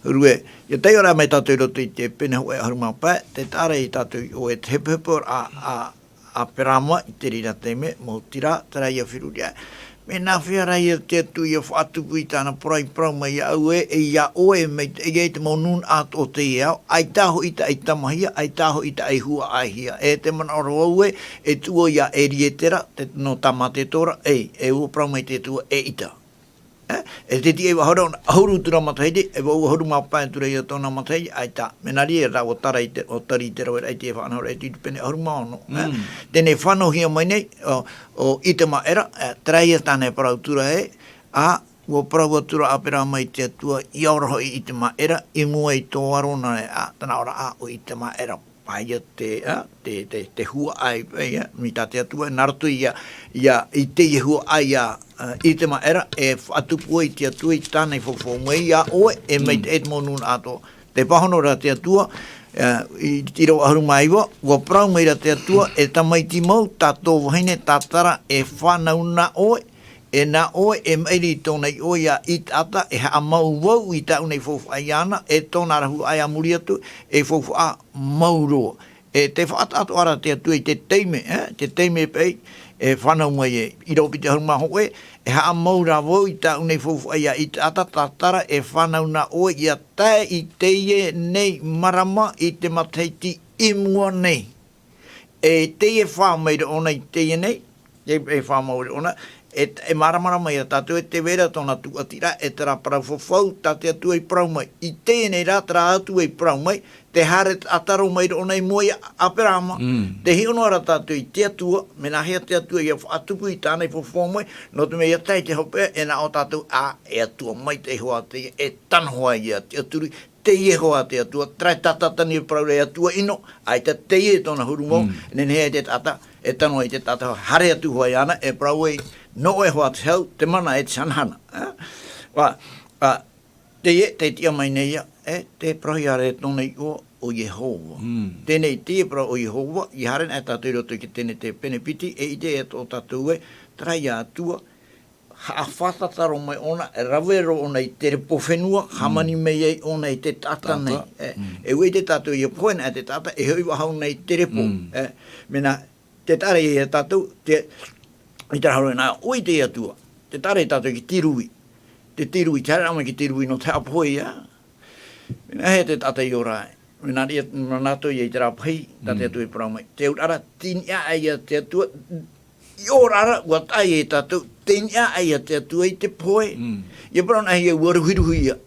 Huru e, ʻia taiʻo ra mai tātou i roto i te pene hōʻē ʻahuru mā pae, tē taʻa ra ia tātou i ʻō e te hepohepo ra, a, a, Aperahama i te reira taime, maoti rā, terā ia feruri aʻe. Mea nāfea rā ia te Atua ʻia faʻatupu i tāna parau i parau mai iāʻu ē, e iā ʻoe e maitaʻi ai te mau nūnaʻa atoʻa o teie ao, ʻaita hoʻi i taʻa i tamahia, ʻaita hoʻi i taʻa i huaʻaihia. E te manaʻo ra vau ē, e tuʻu ia Elietera, te, nō Tamateto ra, e, e ua parau mai te Atua, eʻita. E, e te tiʻa e vaʻu ʻahuru, ʻahuru atu ra matahiti, e vaʻu ʻahuru mā pae atu ra ia tōna matahiti, ʻaita, mea nā reira rā, ʻua tara i te, ʻua tari i te raveraʻa i te faʻanahoraʻa i te pene ʻahuru mā ono, e. Teie nei fānauhia mai nei, ʻo, ʻo ʻĪtemaʻera, e, terā ia tāna e parau atu ra ē, ā, ua parau atu ra Aperahama i te Atua, ʻia ora hoʻi ʻĪtemaʻera, i mua i tō aro na ē, ā, tē nā ʻō ra, ā, ʻo ʻĪtemaʻera paʻi ia te, ā, te, te, te huaʻai, ā, ia, mai tā te Atua, nā roto ia, ia, i teie huaʻai ia, ā, ʻĪtemaʻera, e faʻatupu ai te Atua i tāna i faufau mai iā ʻoe, e maitaʻi te mau nūnaʻa atoʻa. Tē pāhono ra te Atua, ā, i, i te ʻīrava ʻahuru mā iva, ua parau mai ra te Atua, e tamaiti mau, tā tō vahine tātara e fānau na ʻoe, e nā ʻoe e maʻiri i tōna iʻoa ia ʻĪtaʻata, e haʻamau vau i tāʻu nei faufaʻa iāna, e tōna ra huaʻai a muri atu, e faufaʻa mau roa. E tē faʻataʻatoʻa ra te Atua i te taime, e, te taime paʻi, e fānau mai ai. ʻĪrava piti ʻahuru mā hōʻē, e haʻamau rā vau i tāʻu nei faufaʻa ia ʻĪtaʻata, tātara e fānau na ʻoe ʻia tae i teie nei marama i te matahiti i mua nei. E teie e fā mai ra ʻōna i teie nei, e, e fā mai ra ʻōna, e, e māramarama ia tātou ē tē vai ra tōna tūʻatiraʻa, e terā parau fafau, tā te Atua i parau mai. I teie nei rā, terā Atua i parau mai, tē haere taʻata roa mai ra ʻōna i mua ia Aperahama. Tē hiʻo noa ra tātou i te Atua, mea nāhea te Atua ʻia faʻatupu i tāna i fafau mai, nō te mea ʻia tae i te hopeʻa, e nā ʻō tātou, ā, e Atua maitaʻi hoʻi teie, e tano hoʻi ia te tiʻaturi, teie hoʻi te Atua, terā e tātātani e parau ra e Atua ʻino, ʻaita teie tōna huru mau, e nehenehe ai te taʻata, e tano ai te taʻata, haere atu hoʻi iāna, e parau ai, nō ʻoe hoʻi te hau, te mana e te hanahana, e? Ā, ā, teie, tē tiʻa mai nei ia, e, tē parauhia ra e tōna iʻoa, o Iehova. Teie nei te parau o Iehova, ʻia haere anaʻe tātou i roto i te Tenete pene piti, e ʻite atoʻa tātou ē, terā ïa Atua, haʻafātata roa mai ʻōna, e rave roa ʻōna i te repo fenua, hāmani mai ai ʻōna i te taʻata nei. E, e ʻua ʻite tātou ʻia pohe anaʻe te taʻata, e hoʻi faʻahou nei te repo. E, mea nā, te taʻa ra ia tātou, te, i te rahi nā, ʻoia te Atua. Te taʻa ra ia tātou ki te rui. Te, te rui, te haere mai ki te rui nō te haʻapohe ïa. Mea nā hea te taʻata i ora ai. Mea nā reira, mea nā tō ia i terā pahi, tā te Atua i parau mai. Te auraʻa ra, tei niʻa aʻe ia te Atua, i ora ra, ʻua tae ia tātou, tei niʻa aʻe ia te Atua i te pohe. ʻIa parau anaʻe ia ʻua ruhiruhi ia.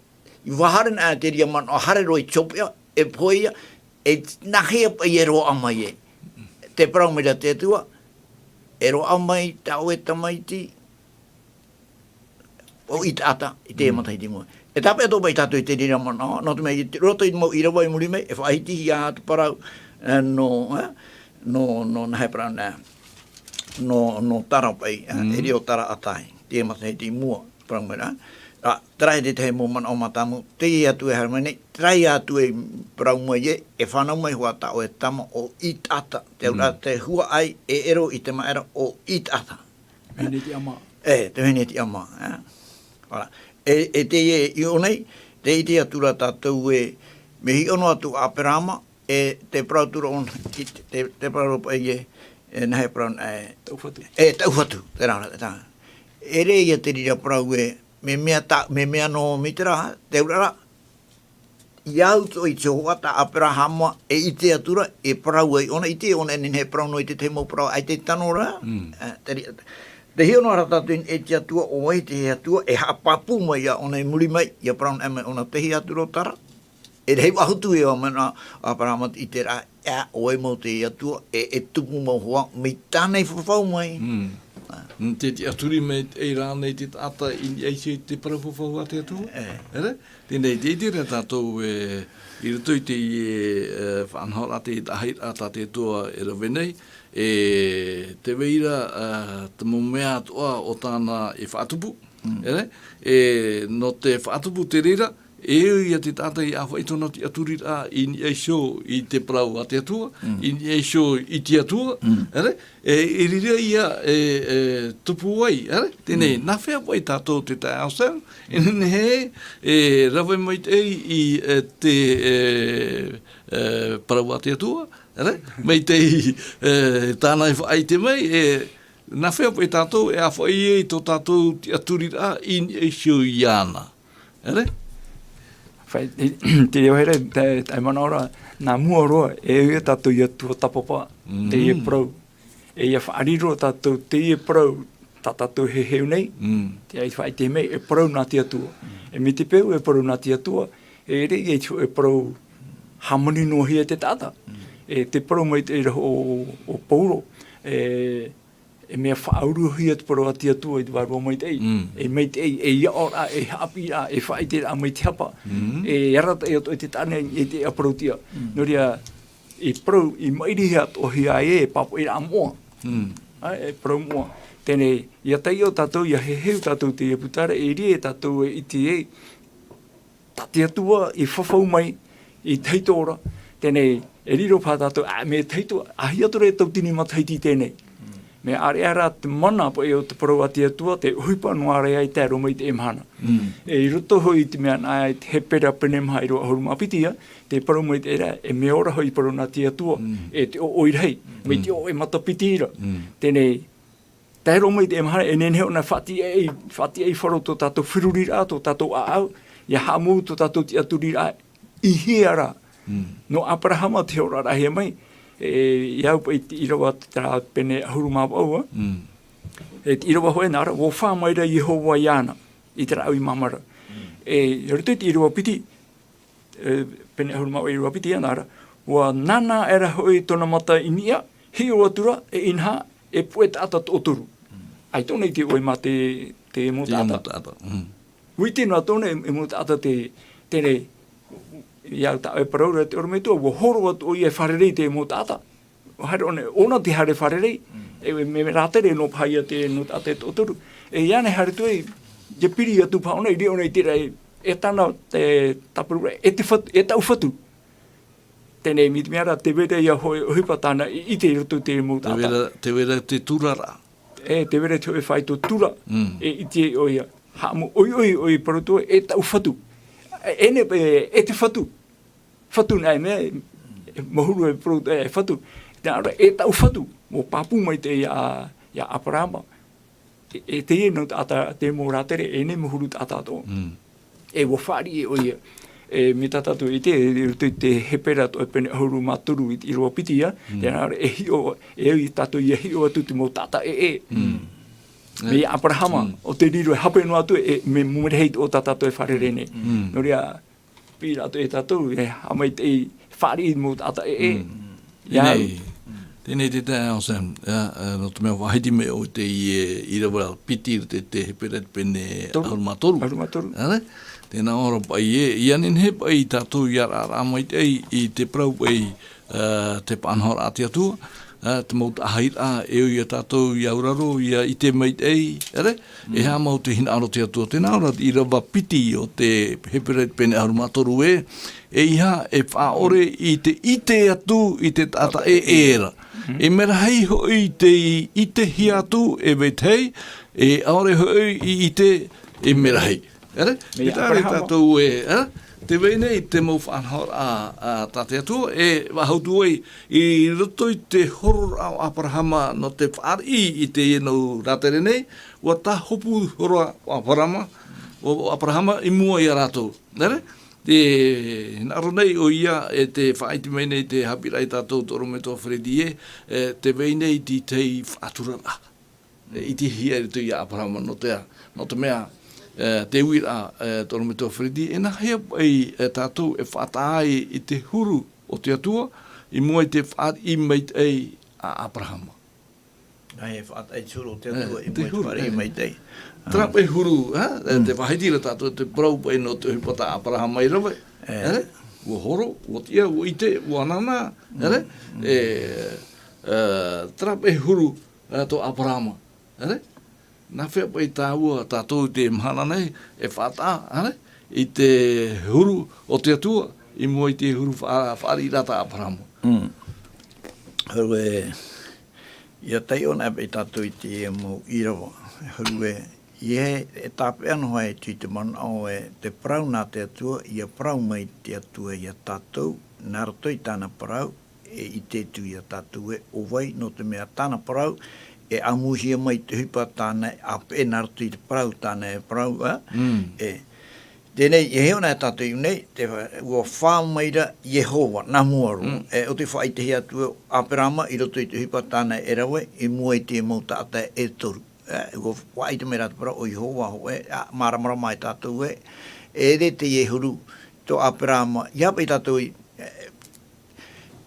ʻIa haere anaʻe te reira manaʻo, haere roa i te hopeʻa, e pohe ia, e nā hea paʻi e roaʻa mai ai. Te parau mai ra te Atua, e roaʻa mai tā ʻoe tamaiti, ʻo Itaata, i te matahiti i mua. E tāpeʻa atoʻa paʻi tātou i te reira manaʻo, nō te mea i roto i te mau ʻīrava i muri mai, e faʻahitihia te parau, e, nō, e, nō, nō nā hea parau nā, nō, nō Tara paʻi, e, e riro Tara ʻa tahi, te matahiti i mua, parau mai ra. Ā, terā e te tahi mau manaʻo mātāmua, teie Atua e haere mai nei, terā ïa Atua i parau mai ē, e fānau mai hoʻi tā ʻoe tama ʻo Itaata, te auraʻa te huaʻai, e ʻero i te māʻera ʻo Itaata. Vahine Tiʻamā. E, te vahine Tiʻamā, e. Voilà. E, e teie i ʻō nei, tē ʻite atu ra tātou ē, mea hiʻo noa atu ʻo Aperahama, e te parau atu ra ʻōna, i te, te, te parau ra paʻi ē, e nā hea parau, e, Taʻu fatu. E, taʻu fatu, terā, terā. E ʻere ia te reira parau ē, mea, mea tā, mea, mea nō mai terā, te auraʻa ra, ʻia au atoʻa i te Iehova tā Aperahama e ʻite atu ra, e parau ai ʻōna, ʻite ʻōna e nehenehe e parau noa i te tahi mau parau, ʻaita e tano ra. E, te ri-, tē hiʻo noa ra tātou i te Atua, ʻo vai te Atua, e haʻapāpū mai ia ʻōna i muri mai, ʻia parau anaʻe mai ʻōna, tei hea atu ra ʻo Tara. E rahi faʻahou ē, ʻua manaʻo Aperahama i terā, e, ʻo vai mau te Atua, e, e tupu mau hoʻi, mai tāna i fafau mai. Mm. Te tiʻaturi mai, e rānei te taʻata i niʻa iho i te parau fafau a te Atua? E. ʻEre? Teie nei, tē ʻite ra tātou ē, i roto i te, e, e, faʻanahoraʻa, te taʻahiraʻa tā te Atua e rave nei, e, tē vai ra, e, te mau mea atoʻa o tāna e faʻatupu. Mm. ʻEre? E, nō te faʻatupu te reira, e au ia te taʻata i ʻāfaʻi tōna tiʻaturiraʻa i niʻa iho i te parau a te Atua, mm, i niʻa iho i te Atua, mm, ʻere? E, i reira ia e, e tupu ai, ʻere? Teie nei, mm, nā hea paʻi tātou te tae ʻoe, e nehenehe e rave maitaʻi i, e, te, e, e, parau a te Atua, ʻere? Maitaʻi, e, tāna e faʻaʻite mai, e, nā hea paʻi tātou e ʻāfaʻi ai tō tātou tiʻaturiraʻa i niʻa iho iāna. ʻEre? Fai, te, te reo here, te, te manaʻo ra, nā mua roa, e au ia tātou ʻia tuatāpapa, mm, teie parau. E ʻia faʻariro tātou teie parau, tā tātou e heheu nei, mm, te ai faʻaʻite mai, e parau nā te Atua. Mm. E mai te peu e parau nā te Atua, e ʻere ia i te hōʻē parau hāmani noa hia e te taʻata. Mm. E te parau mai te, e ra ʻo, ʻo Paulo, e, e mea faʻauruhia te parau a te Atua i te vārua maitaʻi. Mm. E maitaʻi, e aʻoraʻa, e haʻapiʻiraʻa, e faʻaʻiteraʻa mai te hapa. Mm. E arataʻi atoʻa i te taʻata nei, e te ʻāparautia. Mm. Nō reira, e parau, i maʻirihia atoʻa hia ai e pāpaʻiraʻa moʻa. Mm. ʻA, e parau moʻa. Teie nei, ʻia taiʻo tātou, ʻia heheu tātou teie pūtara, e riro tātou e ʻite ai, tā te Atua i fafau mai i tahito ra, teie nei, e riro paha tātou, ā, mea tahito, ʻaita atoʻa e tauatini matahiti teie nei. Mm. Mea ʻāreʻa rā te mana paʻi o te parau a te Atua, te ʻohipa noa ra ia i tae roa mai i teie mahana. Mm. E i roto hoʻi i te mea nā, i te Hepera pene maha ʻīrava ʻahuru mā piti ia, tē parau mai te reira, e mea ora hoʻi parau nā te Atua, mm, e te ʻoʻoi rahi, mai te, mm, ʻoʻoi matapiti ra. Mm. Teie nei, tae roa mai i teie mahana, e nehenehe ʻōna e faʻatiʻa ai, faʻatiʻa ai i faro tō tātou feruriraʻa, tō tātou ʻāʻau, ʻia haʻamou tō tātou tiʻaturiraʻa, i hea rā. Mm. Nō Aperahama te oraraʻa e mai, e, ʻia au paʻi i te ʻīrava terā pene ʻahuru mā vaʻu, ā. Mm. E te ʻīrava hōʻē nā ra, ʻua fā mai ra Iehova iāna, i te rāʻau i māmā ra. Mm. E, i roto i te ʻīrava piti, e, pene ʻahuru mā vaʻu ʻīrava piti ia nā ra, ʻua nānā aʻera hoʻi tōna mata i niʻa, hiʻo atu ra, e inaha, e puʻe taʻata toʻotoru. Mm. ʻAita ʻōna i ʻite ʻoe mā te, te mau taʻata. Te mau taʻata, mm. ʻUa ʻite noa atoʻa ʻōna e, e mau taʻata te, teie nei, ʻia au tā ʻoe e parau ra te ʻorometua, ʻua horo atu ʻoia e fārerei i te mau taʻata. ʻUa haere ʻōna, ʻōna te haere fārerei, mm, e, e mea rātere noa paha ia te mau taʻata e toʻotoru. E ʻia ʻōna e haere atu ai, ʻia piri atu paha ʻōna, i reira ʻōna i terā, e tāna, e, tāpura, e te fatu, e taʻu fatu. Teie nei, mea ra, tē vai ra ïa hōʻē ʻohipa tāna i ʻite i roto i te mau taʻata. Tē vai ra, tē vai ra te tura ra. E, tē vai ra te hōʻē faito tura. Mm. E ʻite ʻoia. Haʻamau ʻoiʻoi ʻoia i parau atu, e taʻu fatu. E, e ne, e, e te fatu. Fatu nei mea, e, mahulu e parau atu, e fatu. Nā reira, e taʻu fatu. Mau pāpū maitaʻi ïa, ïa Aperahama. E, e teie nō taʻata, te mau rātere, e ne mahulu taʻata atoʻa. Mm. E ʻua fāriʻi ʻoia. E, mai tā tātou i ʻite, i roto i te Hepera toʻa pene ʻahuru mā toru i te ʻīrava piti ïa, mm, tē nā reira e hiʻo, e au ia tātou ʻia hiʻo atu te mau taʻata ʻē, ʻē. Mm. Mai ïa Aperahama, mm, ʻo tē riro e hape noa atu, e, mea, mea rahi atoʻa tā tātou e fārerei nei. Mm. Nō reira, Pīraʻi atu e tātou, e haʻamaitaʻi fāriʻi mau taʻata ʻē, ʻē. Mm. Ia. Teie nei, teie nei te taeaʻe Sam, ʻia, e, nō te mea faʻahiti mai ʻoe i te, e, ʻīrava piti i te, te Hepera pene ʻahuru mā toru. ʻAhuru mā toru. ʻAre? Tē nā ʻō ra paʻi ē, ʻia nehenehe paʻi tātou ʻia raʻaraʻa maitaʻi i te parau paʻi, e, te faʻanahoraʻa a te Atua, e, te mau taʻahiraʻa, e ui ia tātou ʻia auraro, ʻia ʻite maitaʻi, ʻaita, e aha mau te hinaʻaro a te Atua. Tē nā ʻō ra te ʻīrava piti o te Hepera pene ʻahuru mā toru ē, ʻeiaha e faʻaʻore i te ʻite atu i te taʻata ʻē, ʻē ra. E mea rahi hoʻi te ʻitehia atu e vetahi, e ʻaore hoʻi i ʻite e mea rahi. ʻAre? Mai ʻia Aperahama. Tātou ē, ʻaita, tē vai nei te mau faʻanahoraʻa, a, a tā te Atua, e faʻahou atu ai, i roto i te hororaʻa o Aperahama nō te fāriʻi i teie mau rātere nei, ʻua tāhopu hora ʻo Aperahama, ʻo Aperahama i mua ia rātou. ʻAre? Tē hinaʻaro nei ʻoia, e tē faʻaʻite mai nei te haʻapiʻiraʻa ia tātou Torometua Freddy ē, e, tē vai nei te tahi faʻaturaraʻa. E, ʻitehia i roto ia Aperahama nō te, nō te mea, e, te uiraʻa, e, Torometua Freddy, e nāhea paʻi, e, tātou e faʻataʻa ai i te huru o te Atua, i mua i te fāriʻi maitaʻi a Aperahama. Nāhea e faʻataʻa ai te huru o te Atua, e, i te mua i te huru, fāriʻi, e, maitaʻi. Terā paʻi huru, e, e, te faʻahiti ra tātou te parau paʻi nō te ʻohipa tā Aperahama i rave. E. E, ʻua horo, ʻua tiʻa, ʻua ʻite, ʻua anaana, e, e, e, terā paʻi huru, e, tō Aperahama, ʻaita? Nāhea paʻi tāua, tātou i teie mahana nei, e faʻataʻa, ʻaita? I te huru o te Atua, i mua i te huru fa-, fāriʻiraʻa tā Aperahama. Mm. Hau e, ʻia taiʻo anaʻe paʻi tātou i te mau ʻīrava. Hau e, ʻeiaha e tāpeʻa noa atu i te manaʻo ē, te parau nā te Atua, ʻia parau mai te Atua ia tātou, nā roto i tāna parau, e ʻite atu ia tātou ē ʻo vai, nō te mea tāna parau, e ʻāmuihia mai te ʻohipa tāna e ʻāpeʻe nā roto i te parau tāna e parau, ā? Mm. E, teie nei, e hiʻo anaʻe tātou i ʻō nei, te, ʻua fā mai ra Iehova, nā mua roa. Mm. E, ʻo tē faʻaʻitehia atu ē ʻo Aperahama i roto i te ʻohipa tāna e rave, i mua i te mau taʻata e toru. E, ʻua faʻaʻite mai ra te parau ʻo Iehova hōʻē, ā, māramarama e tātou ē, e ʻere teie huru tō Aperahama, ʻeiaha paʻi tātou i, e,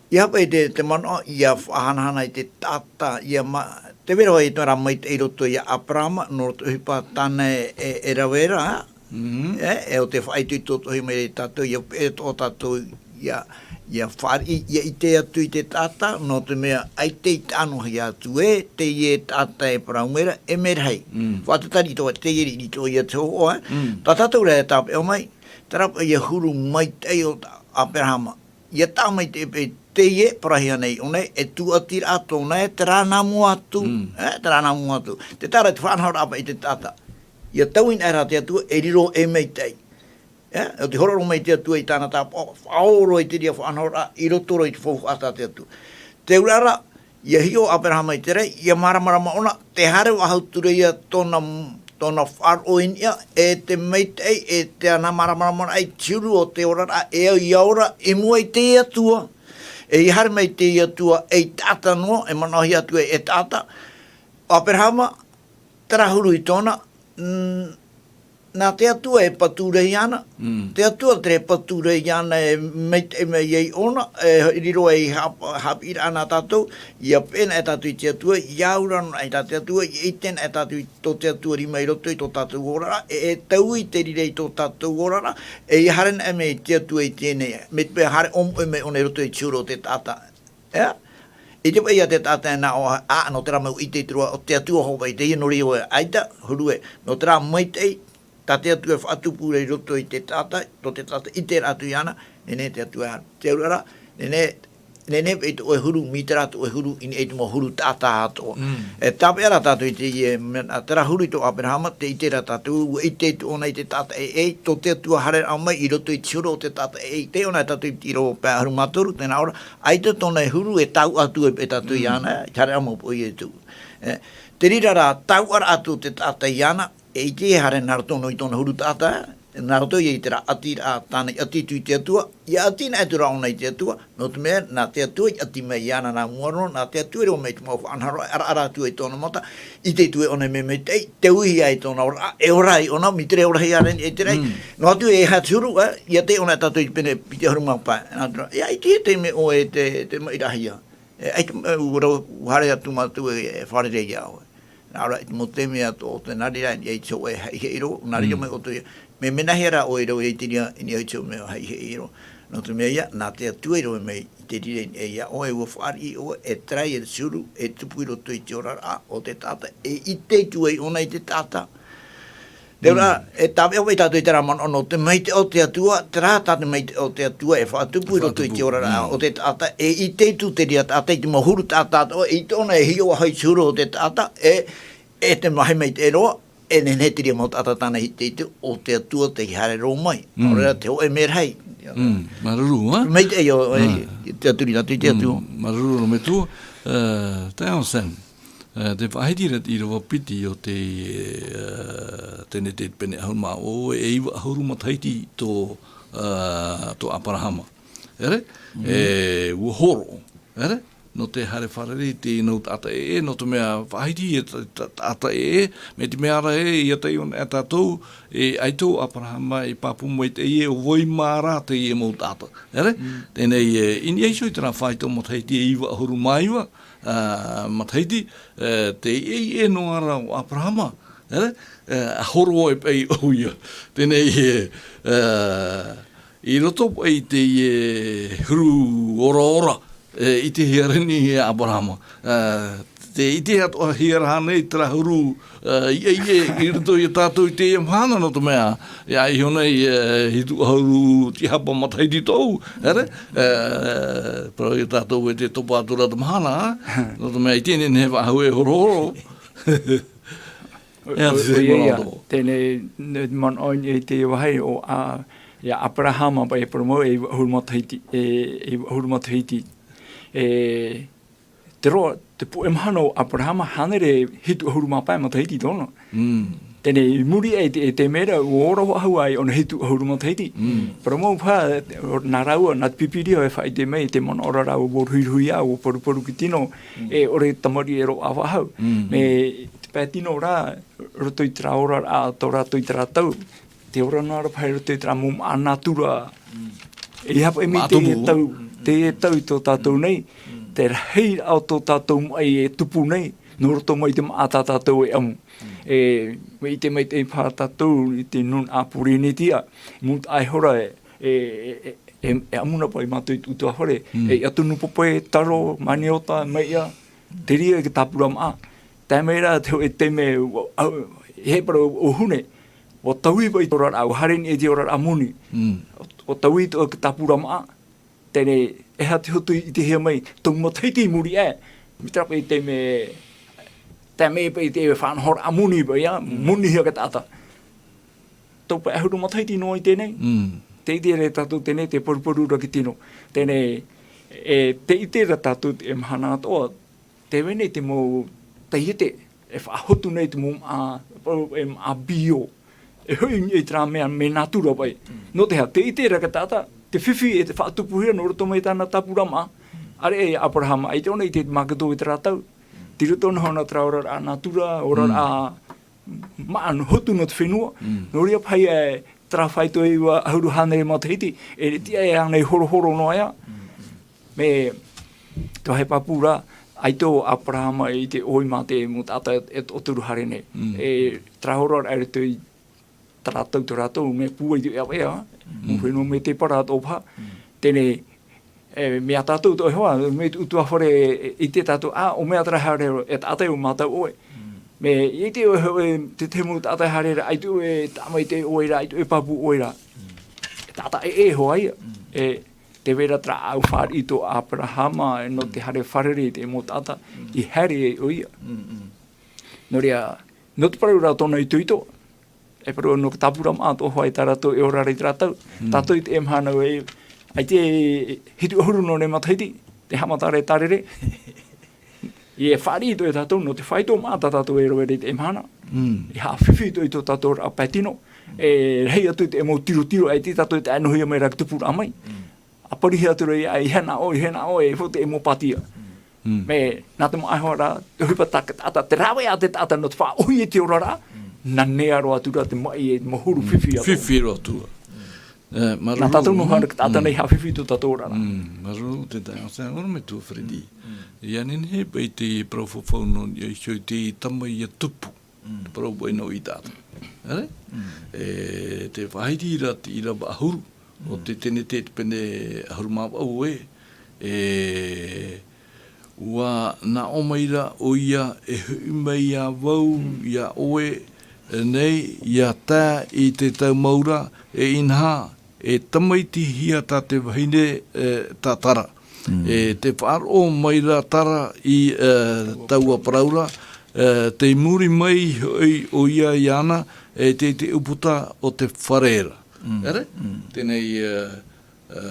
ʻeiaha paʻi te, te manaʻo, ʻia faʻahanahana i te taʻata, ʻia ma-, tē vai ra hoʻi terā maitaʻi i roto ia Aperahama, nō te ʻohipa tāna e, e, e rave ra, ā? Mhm. E, e ʻo tē faʻaitoito atoʻa mai ra ia tātou, ʻia peʻe atoʻa tātou, ʻia, ʻia fāriʻi, ʻia ʻite atu i te taʻata, nō te mea ʻaita i taʻa noa atu ē, teie taʻata e parau mai ra, e mea rahi. Mm. Faʻatatari atoʻa, teie riʻi atoʻa ia te hōhoʻa, ā? Mm. Tā tātou rā e tāpeʻa mai, terā paʻi ia huru maitaʻi o Aperahama. ʻIa taʻa mai te, e, teie e parauhia nei i ʻō nei, e tūʻatiraʻa tōna, e terā nā mua atu, mm, e, terā nā mua atu. Te taʻa ra te faʻanahoraʻa paʻi te taʻata. ʻIa taui anaʻe ra te Atua, e riro e maitaʻi. E, ʻo tē hōroʻa mai te Atua i tāna tāpaʻo, faʻaora i te reira faʻanahoraʻa, i roto roa i te faufaʻa tā te Atua. Te auraʻa ra, ʻia hiʻo Aperahama i te raʻi, ʻia māramarama ʻōna, tē haere faʻahou atu ra ia tōna, tōna faʻaroʻo i niʻa, e te maitaʻi, e te ana māramarama i te huru o te oraraʻa, e au ʻia ora, i mua i te Atua. E ʻia haere mai te Atua, ei taʻata noa, e manaʻohia atu e, e taʻata. Aperahama, terā huru i tōna, mm, nā te Atua e patu ra iāna. Mm. Te Atua terā e patu ra iāna e maitaʻi mai ai ʻōna, e riro ei haʻa-, haʻapiʻiraʻa nā tātou, ʻia peʻe anaʻe tātou i te Atua, ʻia auraro anaʻe i tā te Atua, ʻia ʻite anaʻe tātou i tō te Atua rima i roto i tō tātou oraraʻa, e, e taui te reira i tō tātou oraraʻa, e ʻia haere anaʻe mai te Atua i teie nei, mai te peu e haere ʻōmuʻa mai ʻōna i roto i te huru o te taʻata. E? ʻIte paʻi ia te taʻata e nā ʻō, ā, nō terā mau ʻite i te roa, ʻo te Atua hoʻi paʻi teie nō reira ē, ʻaita, huru ē, nō terā maitaʻi, tā te Atua e faʻatupu ra i roto i te taʻata, tō te taʻata ʻiteraʻa atu iāna, e nehenehe te Atua e haere. Te auraʻa ra, Nene, nene, i tō ʻoe huru, mītera tō ʻoe huru, i niʻa i te mau huru taʻata atoʻa. Mm. E tāpeʻa rā tātou i teie mea, terā huru i tō Aperahama, tē ʻite ra tātou, ʻua ʻite atu ʻōna i te taʻata ʻē, ʻē, tō te Atua haereraʻa mai i roto i te huru o te taʻata ʻē, ʻē, tē ʻite ʻōna e tātou i te ʻīrava pae ʻahuru mā toru, tēnā ʻō ra, ʻaita tōna e huru e tau atu e, e tātou iāna, mm, haereraʻa mai pō Ietu. E, te reira rā, tauʻaraʻa atu o te taʻata iāna, e ʻite e haere nā roto noa i tōna huru taʻata, nā roto ia i terā ʻatiraʻa tāna i ʻati atu i te Atua, ʻia ʻati noa atu ra ʻōna i te Atua, nō te mea, nā te Atua i ʻati mai iāna nā mua roa, nā te Atua i rave mai i te mau faʻanahoraʻa, e ʻaraʻara atu ai tōna mata, ʻite atu ai ʻōna i mea maitaʻi, tē ui ai tōna oraraʻa, e ora ai ʻōna, mītera e ora ai ʻāreʻa i te raʻi. Mm. Noa atu e aha te huru, ā, ʻia tae ʻōna e tātou i te pene piti ʻahuru mā pae, nā te, ʻia ʻite e te mea ʻoe te, te maʻirahia. E, ʻaita, e, ʻua rau, ʻua haere atu mātou e, e fārerei iā ʻoe. Nā ʻō ra, i te mau taime atoʻa, tē nā reira i niʻa i te hōʻē haʻihaʻi roa, nā reira, mm, mai ʻoutou ia. Mea, mea nāhea rā ʻoe e rave i te reira, i niʻa i te hōʻē mea haʻihaʻi roa. Nō te mea ia, nā te Atua i rave mai i te reira i niʻa iā ʻoe, ʻua fāriʻi ʻoe, e tarai, e te huru, e tupu i roto i te oraraʻa o te taʻata, e ʻite atu ai ʻōna i te taʻata. Nō reira, mm, e tāpeʻa paʻi tātou i terā manaʻo nō te maitaʻi o te Atua, terā tā te maitaʻi o te Atua e faʻatupu i roto i te oraraʻa, mm, o te taʻata, e ʻite atu te reira taʻata i te mau huru taʻata atoʻa, e ʻite ʻōna e hiʻo faʻahou i te huru o te taʻata, e, e te mahi maitaʻi roa, e nehenehe te reira mau taʻata tāna i ʻite atu, ʻo te Atua tei haere roa mai. Mm. Nō reira te hōʻē mea rahi. Mm, māuruuru, ā? Maitaʻi ʻo, e, mm, te Atua, i roto i te Atua. Mm, māuruuru, metua, ā, Townsend. Ā, tē faʻahiti ra te ʻīrava piti o te, ā, Tenete pene ʻahuru mā ʻoe, e iva ʻahuru matahiti tō, ā, tō Aperahama. ʻEre? Mm. E, ʻua hōroʻa. ʻEre? Nō te haere fārerei i te nau taʻata ʻē, ʻē, nō te mea faʻahiti e ta-, ta-, taʻata ʻē, ʻē, mai te mea ra ē, ʻia tae ʻōna e tātou, e, ʻaita ʻo Aperahama i pāpū mai teie, ʻo vai mā rā teie mau taʻata. ʻEre? Mm. Teie nei, e, i niʻa iho i terā faito matahiti e iva ʻahuru mā iva, ā, matahiti, ā, tē ʻite noa ra ʻo Aperahama, ʻere? Ā, ʻa horo ai paʻi ʻoia. Teie nei, ā, i roto paʻi i te, ā, huru oraora, ā, ʻitehia ra nei e Aperahama. Ā, tē ʻite atoʻahia ra nei terā huru, ā, ʻia, ʻia, i roto ia tātou i teie mahana nō te mea, ʻia iho nei, ā, hitu ʻahuru tīhapa matahiti tōʻu, ʻere? Ā, parau ia tātou e te topa atu ra te mahana, nō te mea i teie nei faʻahou e horohoro. ʻO, ʻo, ʻo, ʻo, ʻia, ʻia, teie nei, ne, manaʻo i te vāhi ʻo, ā, ia Aperahama paʻi e parau mau e iva ʻahuru matahiti, e, e iva ʻahuru matahiti. E, te roa, te puʻe mahana o Aperahama, hānere hitu ʻahuru mā pae matahiti tōna. Mm. Teie nei, i muri aʻe i te, i te mea ra, ʻua ora faʻahou ai ʻōna hitu ʻahuru matahiti. Mm. Parau mau paha, nā rāua, nā te Pīpīria e faʻaʻite mai, te manaʻo ra rāua ʻua ruhiruhia, ʻua paruparu i te tino, mm, e ʻore te tamariʻi e roaʻa faʻahou. Mm. Mea te pae tino rā, roto i terā oraraʻa tō rātou i terā tau, te ora noa ra paha i roto i terā mau māʻa nātura. Mm. E aha paʻi mai teie tau, mm, teie tau i tō tātou nei, mm, te rahiraʻa o tō tātou maʻi e tupu nei, nō roto mai te māʻa tā tātou e ʻamu. Mm. E, mea ʻite mai te paha tātou i te nūnaʻa Pōrīnetia, mūtaʻa ihora e, e, e, e, e ʻamu na paʻi mātou i te ʻutuāfare, mm, e ʻia tunu pape, taro, maniota, maiʻa, te reira te tāpura māʻa. Tae mai ra te hōʻē taime, ʻua, ʻa, e parau ʻo Hune, ʻua taui paʻi te oraraʻa, ʻua haere i niʻa i te oraraʻa moni. Mm. ʻUa taui te, te tāpura māʻa. Teie nei, e aha te hotu i ʻitehia mai, tau matahiti i muri aʻe. Mai terā paʻi taime, tae mai paʻi te faʻanahoraʻa moni paʻi, ā, mm, monihia te taʻata. Tau pae ʻahuru matahiti noa i teie nei. Mm. Tē ʻite ra tātou teie nei, te paruparu ra i te tino. Teie nei, e, tē ʻite ra tātou te mahana atoʻa, tē vai nei te mau taiete, e faʻahotu nei te mau māʻa, e māʻa bio. E hoʻi i terā mea, mea nātura paʻi. Mm. Nō te aha, tē ʻite ra te taʻata, te fifi e faʻatupuhia nō roto mai tāna tāpura māʻa. Mm. ʻAreʻa ia Aperahama, ʻaita ʻōna i ʻite i te māketō i terā tau. Tei roto noa terā oraraʻa nātura, oraraʻa, mm, māʻa hotu nō te fenua. Mm. Nō reira paha ia terā faito e iva ʻahuru hānere matahiti, e tiʻa e ānei horohoro noa ïa. Mm, mm. Mea te vāhi pāpū ra, ʻaita ʻo Aperahama i te ʻohi mā te mau taʻata e, e toʻotoru haere nei. Mm. E terā oraraʻa i roto i terā tau tō rātou, mea pūai te ʻeaʻeva, mm, mau fenua mea tē para atoʻa paha. Mm. Teie nei, e, mea tātou atoʻa hoʻi, mea te ʻutuāfare, e, ʻite tātou, ā, ʻo mea terā haere, e taʻata ʻo mātou ʻoe. Mm. Mea, i te ʻoe, ʻoe, te, te mau taʻata haere ra, ʻaita ʻoe, tāmau i te ʻoe ra, ʻaita ʻoe pāpū ʻoe ra. Mm. E taʻata ʻē, ʻē hoʻi ia. Mm. E, Te vai ra terā ʻāʻau fāriʻi tō Aperahama, nō te haere fārerei i te mau taʻata, i haere ai ʻoia. Mm, mm. Nō reira, nō te parau ra tōna itoito, e parau nō te tāpura maʻa tō hoa i tā rātou e ora ra i terā tau. Mm. Tātou i teie mahana ē, ʻaita e hitu ʻahuru nō nei matahiti, te haʻamata ra e tārere. E fāriʻi atoʻa ia tātou, nō te faito maʻa tā tātou e rave ra i teie mahana. Mm. E haʻafifi atoʻa i tō tātou ra pae tino. E rahi atu te mau tirotiro, ʻaita tātou e tae noa mai ra te tupuraʻa mai. Mm. ʻA parihia atu ra ia, e hē na ʻoe, e hē na ʻoe, e fo te mau pātia. Mm. Mea, nā te maʻa iho ra, te ʻohipa tā te taʻata, te rave a te taʻata nō te faʻaʻōhie i te oraraʻa, mm, nā reira roa atu ra te maʻi e mahuru, mm, fifi atu. Fifi roa atu. E, māuruuru. Nā tātou noa ra te taʻata, mm, nei haʻafifi i tō tātou oraraʻa. Mm, māuruuru te taeaʻe, ʻorometua Freddy. Mm. ʻIa nehenehe paʻi te parau fafau nō niʻa iho i te tama ʻia tupu. Mm. Te parau paʻi nō ʻĪtana. ʻĒ? Mm. E, te faʻahiti ra te ʻīrava ʻahuru, o, mm, te Tenete te pene ʻahuru mā vaʻu ē. E, ʻua nā ʻō mai ra ʻoia, e hoʻi mai ā vau, mm, iā ʻoe, e, nei, ʻia tae i te tau mau ra, e inaha, e tamaitihia tā te vahine, e, tā Tara. Mm. E te faʻaroʻo mai ra Tara i, e, taua parau ra, e, tei muri mai hoʻi ʻoia iāna, e te, te ʻūputa o te fare ra. Mm. ʻĒ? Mm. Teie nei, e, e,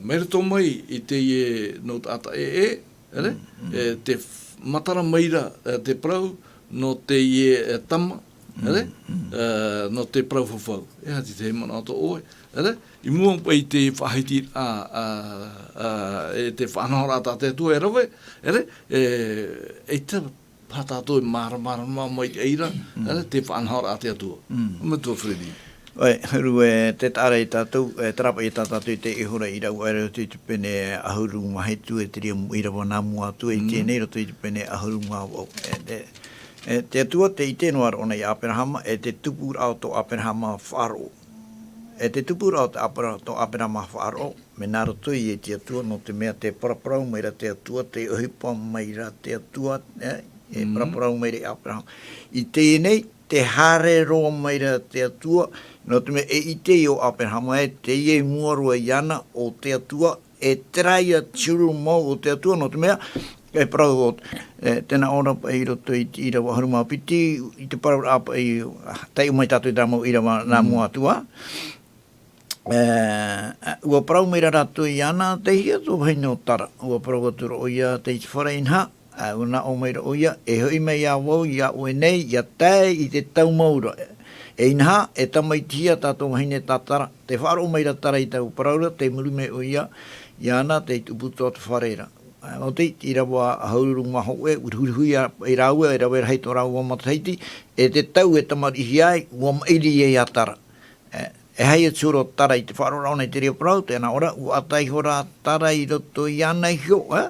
mai roto mai i teie nō taʻata ʻē, ʻē, ʻĒ? Mm, mm. E te f-, matara mai ra, e, te parau nō teie, e, tama, ʻĒ? Mm, mm. E, nō te parau fafau. E aha te tahi manaʻo tō ʻoe, ʻĒ? I mua paʻi i te faʻahiti, a, a, a, e te faʻanahoraʻa tā te Atua e rave, ʻĒ? E, e te, pā tātou e māramarama mai te aira, mm, ʻĒ? Te faʻanahoraʻa a te Atua. Mm. Metua Freddy. ʻOe, huru e te taʻa ra ia tātou, e, terā paʻi tā tātou i teie hora i rave aʻe roto i te pene ʻahuru mā hitu, e te reira ʻīrava nā mua atu, e, mm, teie nei roto i te pene ʻahuru mā vaʻu. E, e, e te Atua tē ʻite noa ra ʻōna iā Aperahama, e te tupuraʻa o tō Aperahama faʻaroʻo. E te tupuraʻa o tō Apera-, tō Aperahama faʻaroʻo, mea nā roto ia i te Atua, nō te mea tē paraparau mai ra te Atua, tē ʻohipa mai ra te Atua, e, e, mm, paraparau mai ra iā Aperahama. I teie nei, tē haere roa mai ra te Atua, nō te mea e ʻite ʻo Aperahama ē, teie i mua roa iāna ʻo te Atua, e terā ia te huru mau o te Atua, nō te mea, e parau ʻo, e, tē nā ʻō ra paʻi i roto i te ʻīrava ʻahuru mā piti, i te parauraʻa paʻi, a, taiʻo mai tātou i terā mau ʻīrava nā, mm, mua atu ā. E, ʻua parau mai ra rātou iāna, tei hea tō vahine ʻo Tara? ʻUa parau atu ra ʻoia, tei te fare, inaha, ʻua nā ʻō mai ra ʻoia, e hoʻi mai ā vau iā ʻoe nei, ʻia tae i te tau mau ra. E inaha, e tamaitihia tā tō vahine tā Tara. Tē faʻaroʻo mai ra Tara i taua parau ra, tei muri mai ʻoia iāna, tei te ʻūputa o te fare ra. E, nō te ʻīrava ʻahuru mā hōʻē, ʻua huruhuru ia, e rāua, e rave rahi tō rāua matahiti, e te tau e tamariʻihia ai, ʻua maʻiri ia Tara. E, e aha ia te huru o Tara i te faʻaroʻo ra ʻōna i te reira parau, tē nā ʻō ra, ʻua ʻata iho ra Tara i roto iāna iho, e?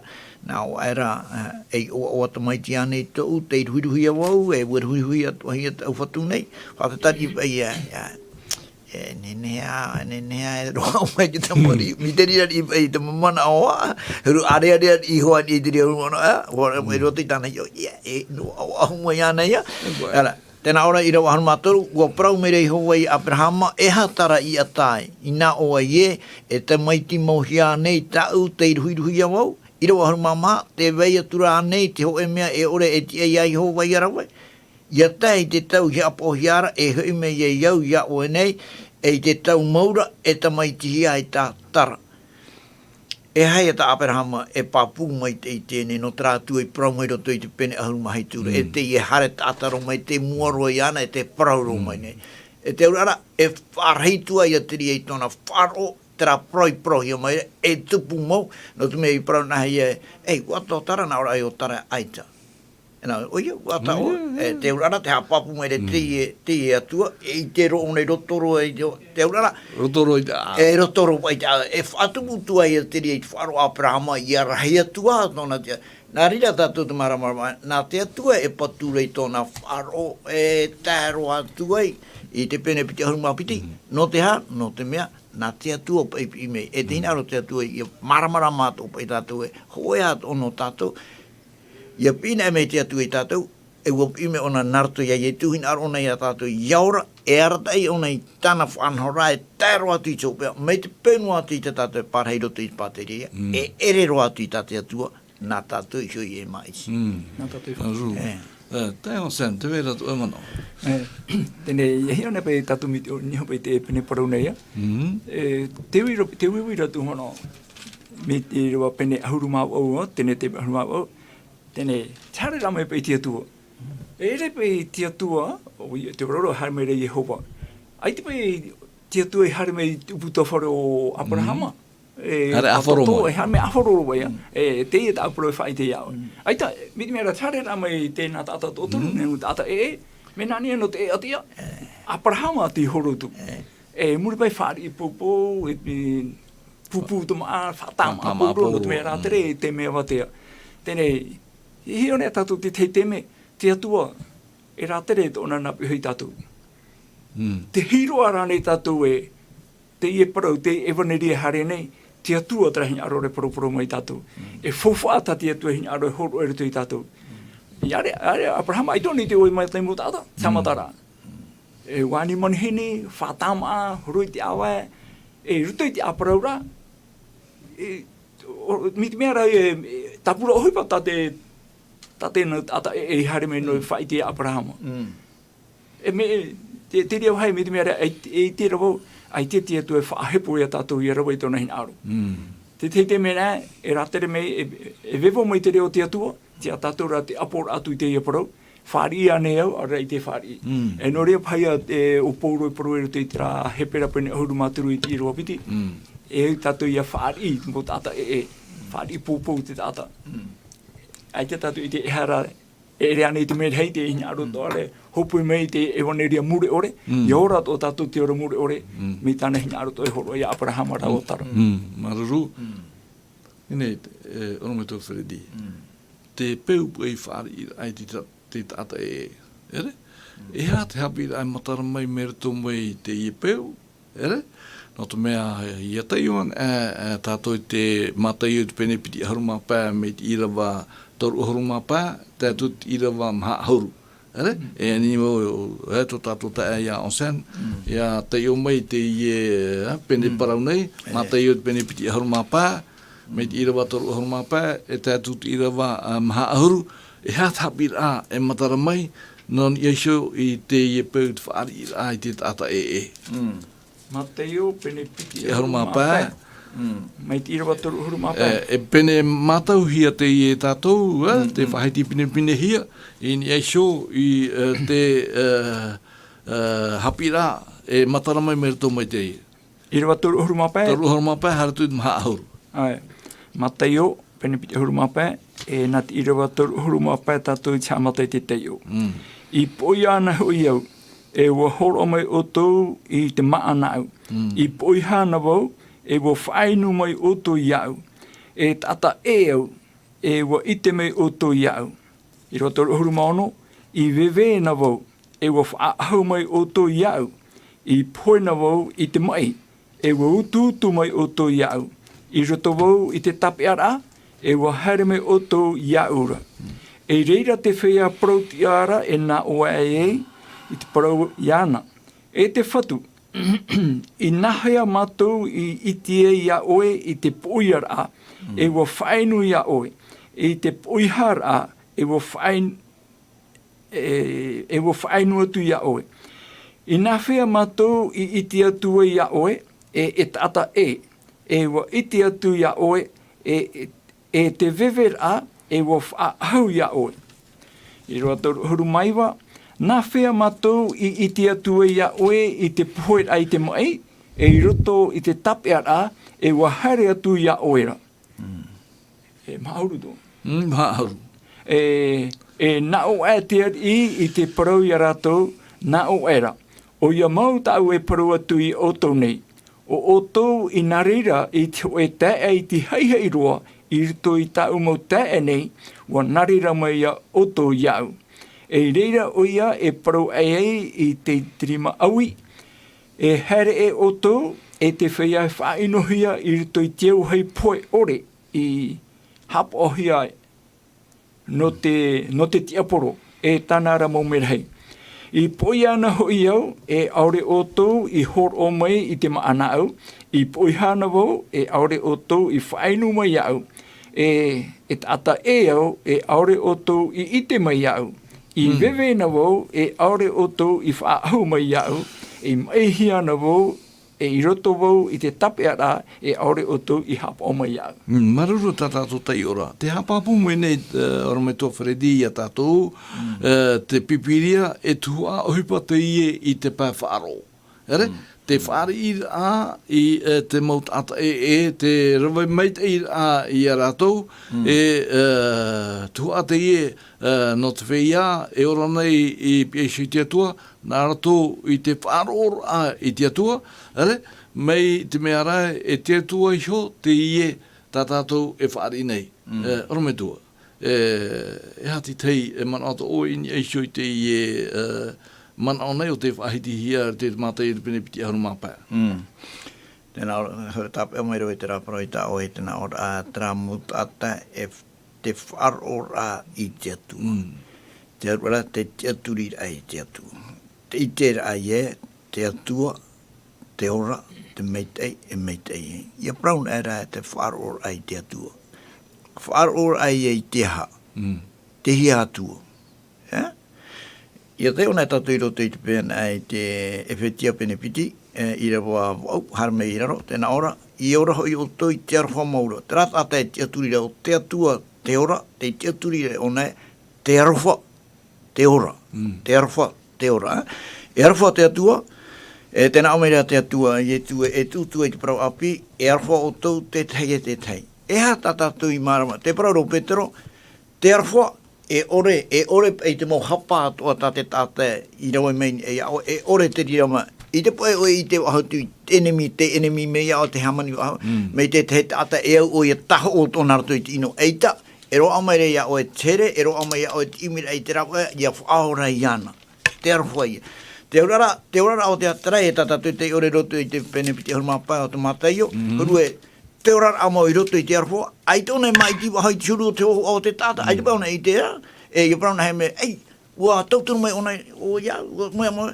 Nā ʻō aʻera, e, ei ʻoaʻoa tamaiti ānei tōʻu, tei ruhiruhi ā vau, e ʻua ruhiruhi atoʻa hia tāʻu fatu nei, faʻatatari paʻi, e, e, e, nehenehe ā, nehenehe ā, e roaʻa mai te tamariʻi, mm, mai te reira riʻi paʻi, te mau manaʻo, e, huru ārearea iho ā i te reira manaʻo, e, ʻua, e, mm, roto i tāna iho, ia, e, nō, ʻaʻahu mai āna ia, e, ʻoe. Ara, Tē nā ʻō ra, ʻīrava ʻahuru mā toru, ʻua parau mai ra Iehova iā Aperahama, e aha Tara ʻia tae? I nā ʻō ai ē, e tamaiti mau hia ānei tāʻu tei ruhiruhi ā vau? ʻĪrava ʻahuru mā maha, tē vai atu ra ānei te hōʻē mea e ʻore e tiʻa iā Iehova ʻia rave? ʻIa tae i te tau i haʻapaʻohia ra, e hoʻi mai ai au iā ʻoe nei, e i te tau mau ra, e tamaitihia ai tā Tara. E aha ia tā Aperahama e pāpū mai te, i teie nei, nō terā Atua i parau mai roto i te pene ʻahuru mā hitu ra, e, mm, teie e haere taʻata roa mai, tei mua roa iāna, e tē parau roa mai, mm, nei. E te auraʻa ra, e faʻarahi atu ai ia te reira i tōna faʻaroʻo, terā parau i parauhia mai ra, e tupu mau, nō te mea i parau nā hea, e, ei, ʻua atoʻa Tara, nā ʻō ra ʻo Tara, ʻaita. E nā, ʻoia, ʻua taʻo, ʻoia, e, ʻoia, te auraʻa ra, tē haʻapāpū mai ra, mm, teie, teie Atua, e, i te roʻo nei, roto roa i te, te auraʻa ra. Roto roa i te, ā. E, roto roa i te, ā, e faʻatupu atu ai ia te reira i te faʻaroʻo a Aperahama, ʻia rahi atu ā tōna te, nā reira tātou te māramarama, nā te Atua e patu ra i tōna faʻaroʻo, e tae roa atu ai, i te pene piti ʻahuru mā piti, mm, nō te aha, nō te mea, nā te Atua paʻi i piʻi mai, e te, mm, hinaʻaro o te Atua ʻia māramarama atoʻa paʻi tātou e, hōʻē atoʻa nō tātou, ʻIa piʻi mai te Atua ia tātou, E ua piʻi mai ʻōna nā roto iā Ietu, hinaʻaro ʻōna iā tātou ʻia ora, e arataʻi ʻōna i tāna faʻanahoraʻa, e tae roa atu i te hopeʻa, mai te peu noa atu i tā tātou e pārahi i roto i te pāteria, e ʻere roa atu i tā te Atua, nā tātou iho e māʻiti. Nā tātou iho. Ru. E. E, tae o Sam, tē vai ra tō ʻoe manaʻo. E, teie nei, e hiʻo nei paʻi tātou mai te, niho paʻi te pene parau nei, e. E, te uiui ra, te uiui ra tō manaʻo. Mai te reira pene ʻahuru mā vaʻu, teie te ʻahuru mā vaʻu. Teie, tē haere ra mai paʻi te Atua. E ʻere paʻi te Atua, ʻo ia, te ororo, haere mai ra Iehova. ʻAita paʻi te Atua i haere mai i te ʻūputa fare o Aperahama. E, haere ʻāfaro mai. E haere mai ʻāfaro mai ia. E, teie tā ʻoe parau e faʻaʻite iā ʻoe. ʻAita, mai te mea ra, tē haere ra mai teie nā taʻata tōtō, nā taʻata ʻē, mea nā niʻa nō te ʻēʻa atu ia. Aperahama tei horo atu. E, muri paʻi fāriʻi poupou, e, e, pūpū te māʻa, faʻataʻa māʻa poupou, nō te mea rātere, te mea avatea. Teie, e hiʻo nei tātou te tahi taime, te Atua, e rātere tōna nā piʻi iho iā tātou. Tē hiʻo ra nei tātou ē, teie parau, te ʻevaneria e haere nei, te Atua terā hinaʻaro e paraparau mai iā tātou. E faufaʻa tā te Atua e hinaʻaro e hōroʻa i roto iā tātou. ʻAre, ʻaore, Aperahama, ʻaita ʻōna i te ʻoaʻoa i te mau taʻata, haʻamataraʻa. E, vāhi manihini, faʻataʻa māʻa, horo i te ʻāvae, e, i roto i te ʻāparauraʻa, e, o, mai te mea ra, e, e, tāpura ʻohipa tā te, tā te nau taʻata ʻē, e haere mai nō faʻaʻite iā Aperahama. E mea, te, te reira vāhi mai te mea ra, e, e ʻite ra vau, ʻaita te Atua e faʻahepo iā tātou ʻia rave i tōna hinaʻaro. Te, te, te mea nā, e rātere mai, e, e vevo mai te reo o te Atua, tei iā tātou ra te ʻaporaʻa atu i teie parau, fāriʻi ānei au, ʻaore rā ʻaita e fāriʻi. E nō reira paʻi ia, e, ʻo Paulo e parau i roto i terā Hepera pene ʻahuru mā toru i te ʻīrava piti. E au tātou ʻia fāriʻi, mau taʻata ʻē, e, fāriʻi poupou te taʻata. ʻAita tātou i ʻite e aha ra, e ʻere ānei te mea rahi te hinaʻaro atoʻa ra, hōpoi mai te ʻevaneria mure ʻore, ʻia ora atoʻa tātou te ora mure ʻore, mai tāna hinaʻaro atoʻa e hōroʻa iā Aperahama rāua Tara. Māuruuru. Teie, e, ʻorometua Freddy. Te peu paʻi fāriʻiraʻa i te ta-, te taʻata ʻē, ʻere? E aha te haʻapiʻiraʻa e matara mai mai roto mai i teie peu, ʻere? Nō te mea, ʻia taiʻo anaʻe, e, e, tātou i te Mātaio i te pene piti ʻahuru mā pae, mai te ʻīrava toru ʻahuru mā pae, tae atu i te ʻīrava maha ʻahuru. ʻEre? E ani mau, e, tō tātou taeaʻe ia Onsen, ʻia taiʻo mai i teie, e, pene parau nei, Mātaio te pene piti ʻahuru mā pae, mai te ʻīrava toru ʻahuru mā pae, e tae atu i te ʻīrava, a, maha ʻahuru, e aha te haʻapiʻiraʻa e matara mai, nō niʻa iho i teie peu te fāriʻiraʻa i te taʻata ʻē. Mātaio, pene piti ʻahuru mā pae. Mai te ʻīrava toru ʻahuru mā pae. E, e pene mātauhia teie e tātou, e, tē faʻahiti pinepinehia, i niʻa iho i, e, te, e, e, haʻapiʻiraʻa, e matara mai mai roto mai teie. ʻĪrava toru ʻahuru mā pae? Toru ʻahuru mā pae, haere atu i te maha ʻahuru. ʻAe. Mātaio, pene piti ʻahuru mā pae, e, nā te ʻīrava toru ʻahuru mā pae tātou i te haʻamata i te taiʻo. I poʻia ana hoʻi au, e ʻua hōroʻa mai ʻoutou i te māʻa nāʻu. I poʻihā ana vau, e ʻua faʻainu mai ʻoutou iāʻu. E taʻata ʻē au, e ʻua ʻite mai ʻoutou iāʻu. ʻĪrava toru ʻahuru mā ono, i veve ana vau, e ʻua faʻaʻahu mai ʻoutou iāʻu. I pohe ana vau i te maʻi, e ʻua utuutu mai ʻoutou iāʻu. I roto vau i te tāpeʻaraʻa, e ʻua haere mai ʻoutou iāʻu ra. E reira te feiā parau-tiʻa ra e nā ʻō aʻe ai i te parau iāna. E te Fatu, i nāhea mātou i ʻite ai iā ʻoe i te poʻiaraʻa, e ʻua faʻainu iā ʻoe, i te poʻihāraʻa, e ʻua faʻain-, e, e ʻua faʻainu atu iā ʻoe. I nāhea mātou i ʻite atu ai iā ʻoe, e, e taʻata ʻē, e ʻua ʻite atu iā ʻoe, e, e, e te veveraʻa, e ʻua faʻaʻahu iā ʻoe. ʻĪrava toru ʻahuru mā iva, nāhea mātou i ʻite atu ai iā ʻoe i te poheraʻa i te maʻi, e i roto i te tāpeʻaraʻa, e ʻua haere atu iā ʻoe ra. E maha ʻahuru tō. Mm, maha ʻahuru. E, e nā ʻō aʻe te ariʻi i te parau iā rātou, nā ʻō aʻe ra. ʻOia mau tāʻu e parau atu iā ʻoutou nei. ʻO ʻoutou i nā reira i te hōʻē taeaʻe i te haʻihaʻi roa, i roto i tāʻu mau taeaʻe nei, ʻua nā reira mai ā ʻoutou iāʻu. E i reira ʻoia e parau aʻe ai i te, te rima ʻaui, e haere ʻē ʻoutou, e te feiā e faʻaʻinohia i roto i te auahi pohe ʻore i haʻapaʻohia ai. Nō te, nō te tiaporo. e tāna ra mau merahi. I poʻia ana hoʻi au, e ʻaore ʻoutou i hōroʻa mai i te maʻa nāʻu, i poʻihā ana vau, e ʻaore ʻoutou i faʻainu mai iāʻu, e, e taʻata ʻē au, e ʻaore ʻoutou i ʻite mai iāʻu, i veve ana vau, e ʻaore ʻoutou i faʻaʻahu mai iāʻu, i maʻihia ana vau, e i roto vau i te tāpeʻaraʻa, e ʻaore ʻoutou i haʻapaʻo mai iāʻu. Mm, māuruuru tā tātou taiʻoraʻa. Te haʻapāpū mai nei, e, ʻorometua Freddy iā tātou, e, te Pīpīria, e tuhaʻa ʻohipa teie i te pae faʻaroʻo. ʻEre? Te fāriʻiraʻa i, e, te mau taʻata ʻē, e, te rave maitaʻiraʻa iā rātou, e, e, tuhaʻa teie, e, nō te feiā, e ora nei i pihaʻi iho i te Atua, nā roto i te faʻaroʻoraʻa i te Atua, ʻere, mai te mea ra e te Atua iho teie tā tātou e fāriʻi nei. E, ʻorometua. E, e aha te tahi, e manaʻo atoʻa ʻoe i niʻa iho i teie, e, manaʻo nei ʻo tē faʻahitihia i te Mātaio pene piti ʻahuru mā pae. Mm. Tēnā, ʻo, ʻo tāpeʻa mai roa i terā parau i tā ʻoe, tēnā, ʻo, ā, terā mau taʻata e te faʻaroʻoraʻa i te Atua. Mm. Te auraʻa, te tiʻaturiraʻa i te Atua. Te ʻiteraʻa ē, te Atua, te ora, te maitaʻi, e maitaʻi. ʻIa parau noa ra te faʻaroʻoraʻa i te Atua. Faʻaroʻoraʻa ē i te aha? Mm. Te hia Atua. E? ʻIa taiʻo na tātou i roto i te pene, i te Efetia pene piti, e, ʻīrava vaʻu, haere mai i raro, tēnā ʻo ʻoe, ʻia ora hoʻi ʻoutou i te aroha mau ra. Terā taʻata e tiʻaturi ra ʻo te Atua, te ora, te tiʻaturi ra ʻōna, te aroha, te ora. Mm. Te aroha, te ora, e? E aroha te Atua, e tē nā ʻō mai ra te Atua, Ietu e, e tūtū i te parau ʻāpī, e aroha ʻoutou, te tahi e te tahi. E aha tā tātou i mārama, te parau ra ʻo Petero, te aroha, e ʻore, e ʻore paʻi te mau hapa atoʻa tā te taʻata i rave mai nei iā ʻoe, e ʻore te rīrama. I te poʻe ʻoe i ʻite faʻahou atu i te ʻenemi, te ʻenemi mai iā ʻoe te hāmani faʻahou, mm, mai te tahi taʻata e au ʻoe ʻia tahoʻo tōna roto i te ʻino. ʻEita, e roaʻa mai ra iā ʻoe te here, e roaʻa mai iā ʻoe te ʻimiraʻa i te rāveʻa, ʻia faʻaora iāna. Te aroha ïa. Te auraʻa, te auraʻa o te Atua e tā tātou taiʻore i roto i te pene piti ʻahuru mā pae o te Mātaio, mm, huru e, te oraraʻa mau i roto i te aroha, ʻaita ʻōna e māʻiti faʻahou i te huru o te hōhoʻa o te taʻata, ʻaita paʻi ʻōna e ʻite ra, e, ʻia parau na he mea, ei, ʻua tauturu mai ʻōna, ʻo ia, ʻua, moe, moe,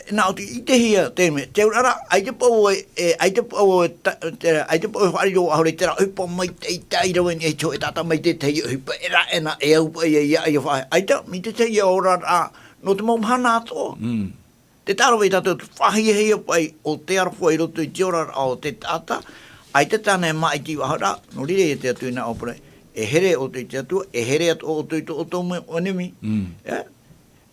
nā ʻō te, ʻitehia te mea, te oraraʻa, ʻaita paʻi ʻoe, e, ʻaita paʻi ʻoe, ta-, te, ʻaita paʻi ʻoe e faʻariro faʻahou i terā ʻohipa maitaʻi i rave nei i te hōʻē taʻata mai te tahi ʻohipa, e rave na, e au paʻi ïa, ʻia, ʻia faʻa-, ʻaita, mai te tahi ïa oraraʻa, nō te mau mahana atoʻa. Mm. Te tārova ia tātou, te faʻahiahia paʻi o te aroha i roto i te oraraʻa o te taʻata, ʻaita tāna e māʻiti faʻahou ra, nō reira ia te Atua i nā ʻō paʻi, e here ʻoutou i te Atua, e here atoʻa ʻoutou i tō ʻoutou mau ʻenemi. Mm. E?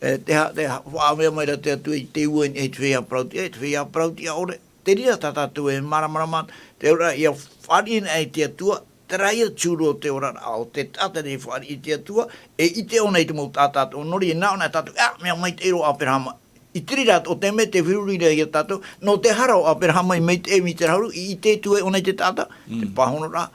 E, te ha-, te ha-, faʻaʻāmui mai ra te Atua i te ua i niʻa i te feiā parautiʻa, i te feiā parautiʻa ʻore. Te reira tā tātou e māramarama, te auraʻa ʻia fāriʻi nei te Atua, terā ïa te huru o te oraraʻa o te taʻata e fāriʻi i te Atua, e ʻite ʻōna i te mau taʻata atoʻa, nō reira nā ʻōna tātou, ā, mea maitaʻi roa ʻo Aperahama. I te reira atoʻa te mea, tē feruri ra ia tātou, nō te aha rā ʻo Aperahama i maitaʻi mai te rāhuru, i ʻite atu ai ʻōna i te taʻata, te pāhonoraʻa,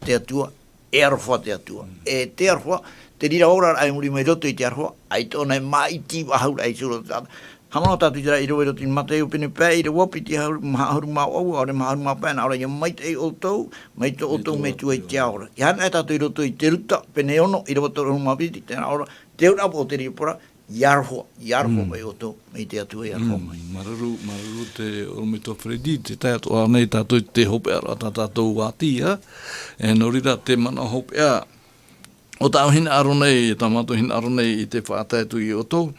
te Atua, e aroha te Atua. E te aroha, te reira oraraʻa i muri mai i roto i te aroha, ʻaita ʻōna e māʻiti faʻahou ra i te huru o te taʻata. Haʻamanaʻo tātou i terā i rave i roto i Mātaio pene pae, ʻīrava piti ʻahuru, maha ʻahuru mā vaʻu, ʻaore maha ʻahuru mā pae, nā ʻō ra, ʻia maitaʻi ʻoutou, mai tō ʻoutou metua i te ao ra. ʻIa haere tātou i roto i te Ruta, pene ono, ʻīrava toru ʻahuru mā piti, tē nā ʻō ra, te auraʻa o te reira parau, ʻia aroha, ʻia aroha mai ʻoutou, mai te Atua e aroha mai. Mm, māuruuru, māuruuru te ʻorometua Freddy, te tae atoʻa nei tātou i te hopeʻa ra tā tātou ʻati, ā. E nō reira te manaʻo hopeʻa, ʻo tāʻu hinaʻaro nei, tā mātou hinaʻaro nei i te faʻatae atu iā ʻoutou.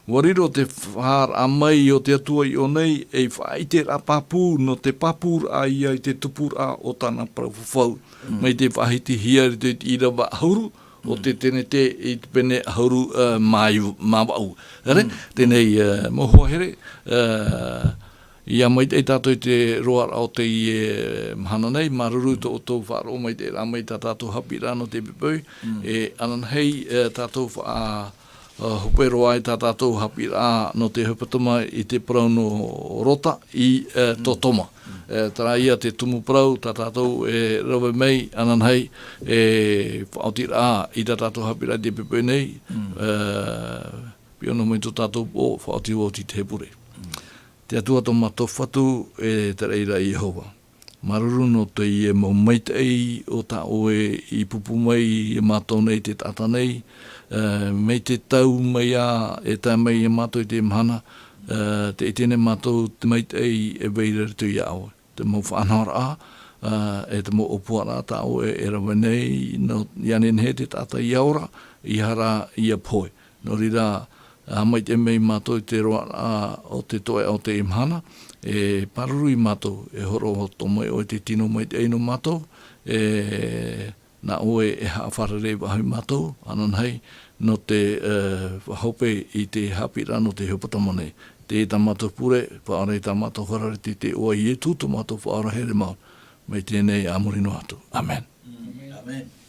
ʻUa riro te faʻahaʻaraʻa mai o te Atua iō nei, ei faʻaʻiteraʻa pāpū, nō te pāpūraʻa ïa i te tupuraʻa o tāna parau fafau. Mm. Mai te faʻahitihia i te ʻīrava ʻahuru, o te Tenete i te pene ʻahuru, ā, mā iva, mā vaʻu. ʻEre, teie, ā, mau hoa here, ā, ʻia maitaʻi tātou i te roaraʻa o teie, ā, mahana nei, māuruuru tō ʻoutou faʻaroʻo maitaʻi ra mai tā tātou haʻapiʻiraʻa nō teie poʻipoʻi, e ananahi, ā, tātou faʻa-, ā, hope roa ai tā tātou haʻapiʻiraʻa nō te hepetoma i te parau nō Rota, i, e, Totoma. E, terā ïa te tumu parau, tā tātou e rave mai, ananahi, e, faʻaotiraʻa, i tā tātou haʻapiʻiraʻa i te poʻipoʻi nei, e, piʻo noa mai tō tātou pō, faʻaoti vau i te hepure. Te Atua tō mātou Fatu, e te reira Iehova. Māuruuru nō teie mau maitaʻi o tā ʻoe i pupu mai iā mātou nei te taʻata nei, mai te tau mai a e tae mai ia mātou i te mahana, te ʻite nei mātou te maitaʻi e vai ra i roto ia ʻoe. Te mau faʻanahoraʻa e te mau ʻōpuaraʻa tā ʻoe e rave nei, nō ia nehenehe te taʻata ia ora, ia hara, ia pohe. Nō reira, haʻamaitaʻi mai mātou i te roaraʻa o te toeʻa o te mahana, e pāruru ia mātou, e horo atoʻa mai ʻoe te tino maitaʻi nō mātou, e nā ʻoe e haʻafārerei faʻahou ia mātou, ananahi, nō te faʻahope i te haʻapiʻiraʻa nō te hepetoma nei. Teie tā mātou pure, faʻaora i tā mātou farerei i te iʻoa o Ietu tō mātou Faʻaora here mau. Mai teie nei a muri noa atu. Amen. Amen.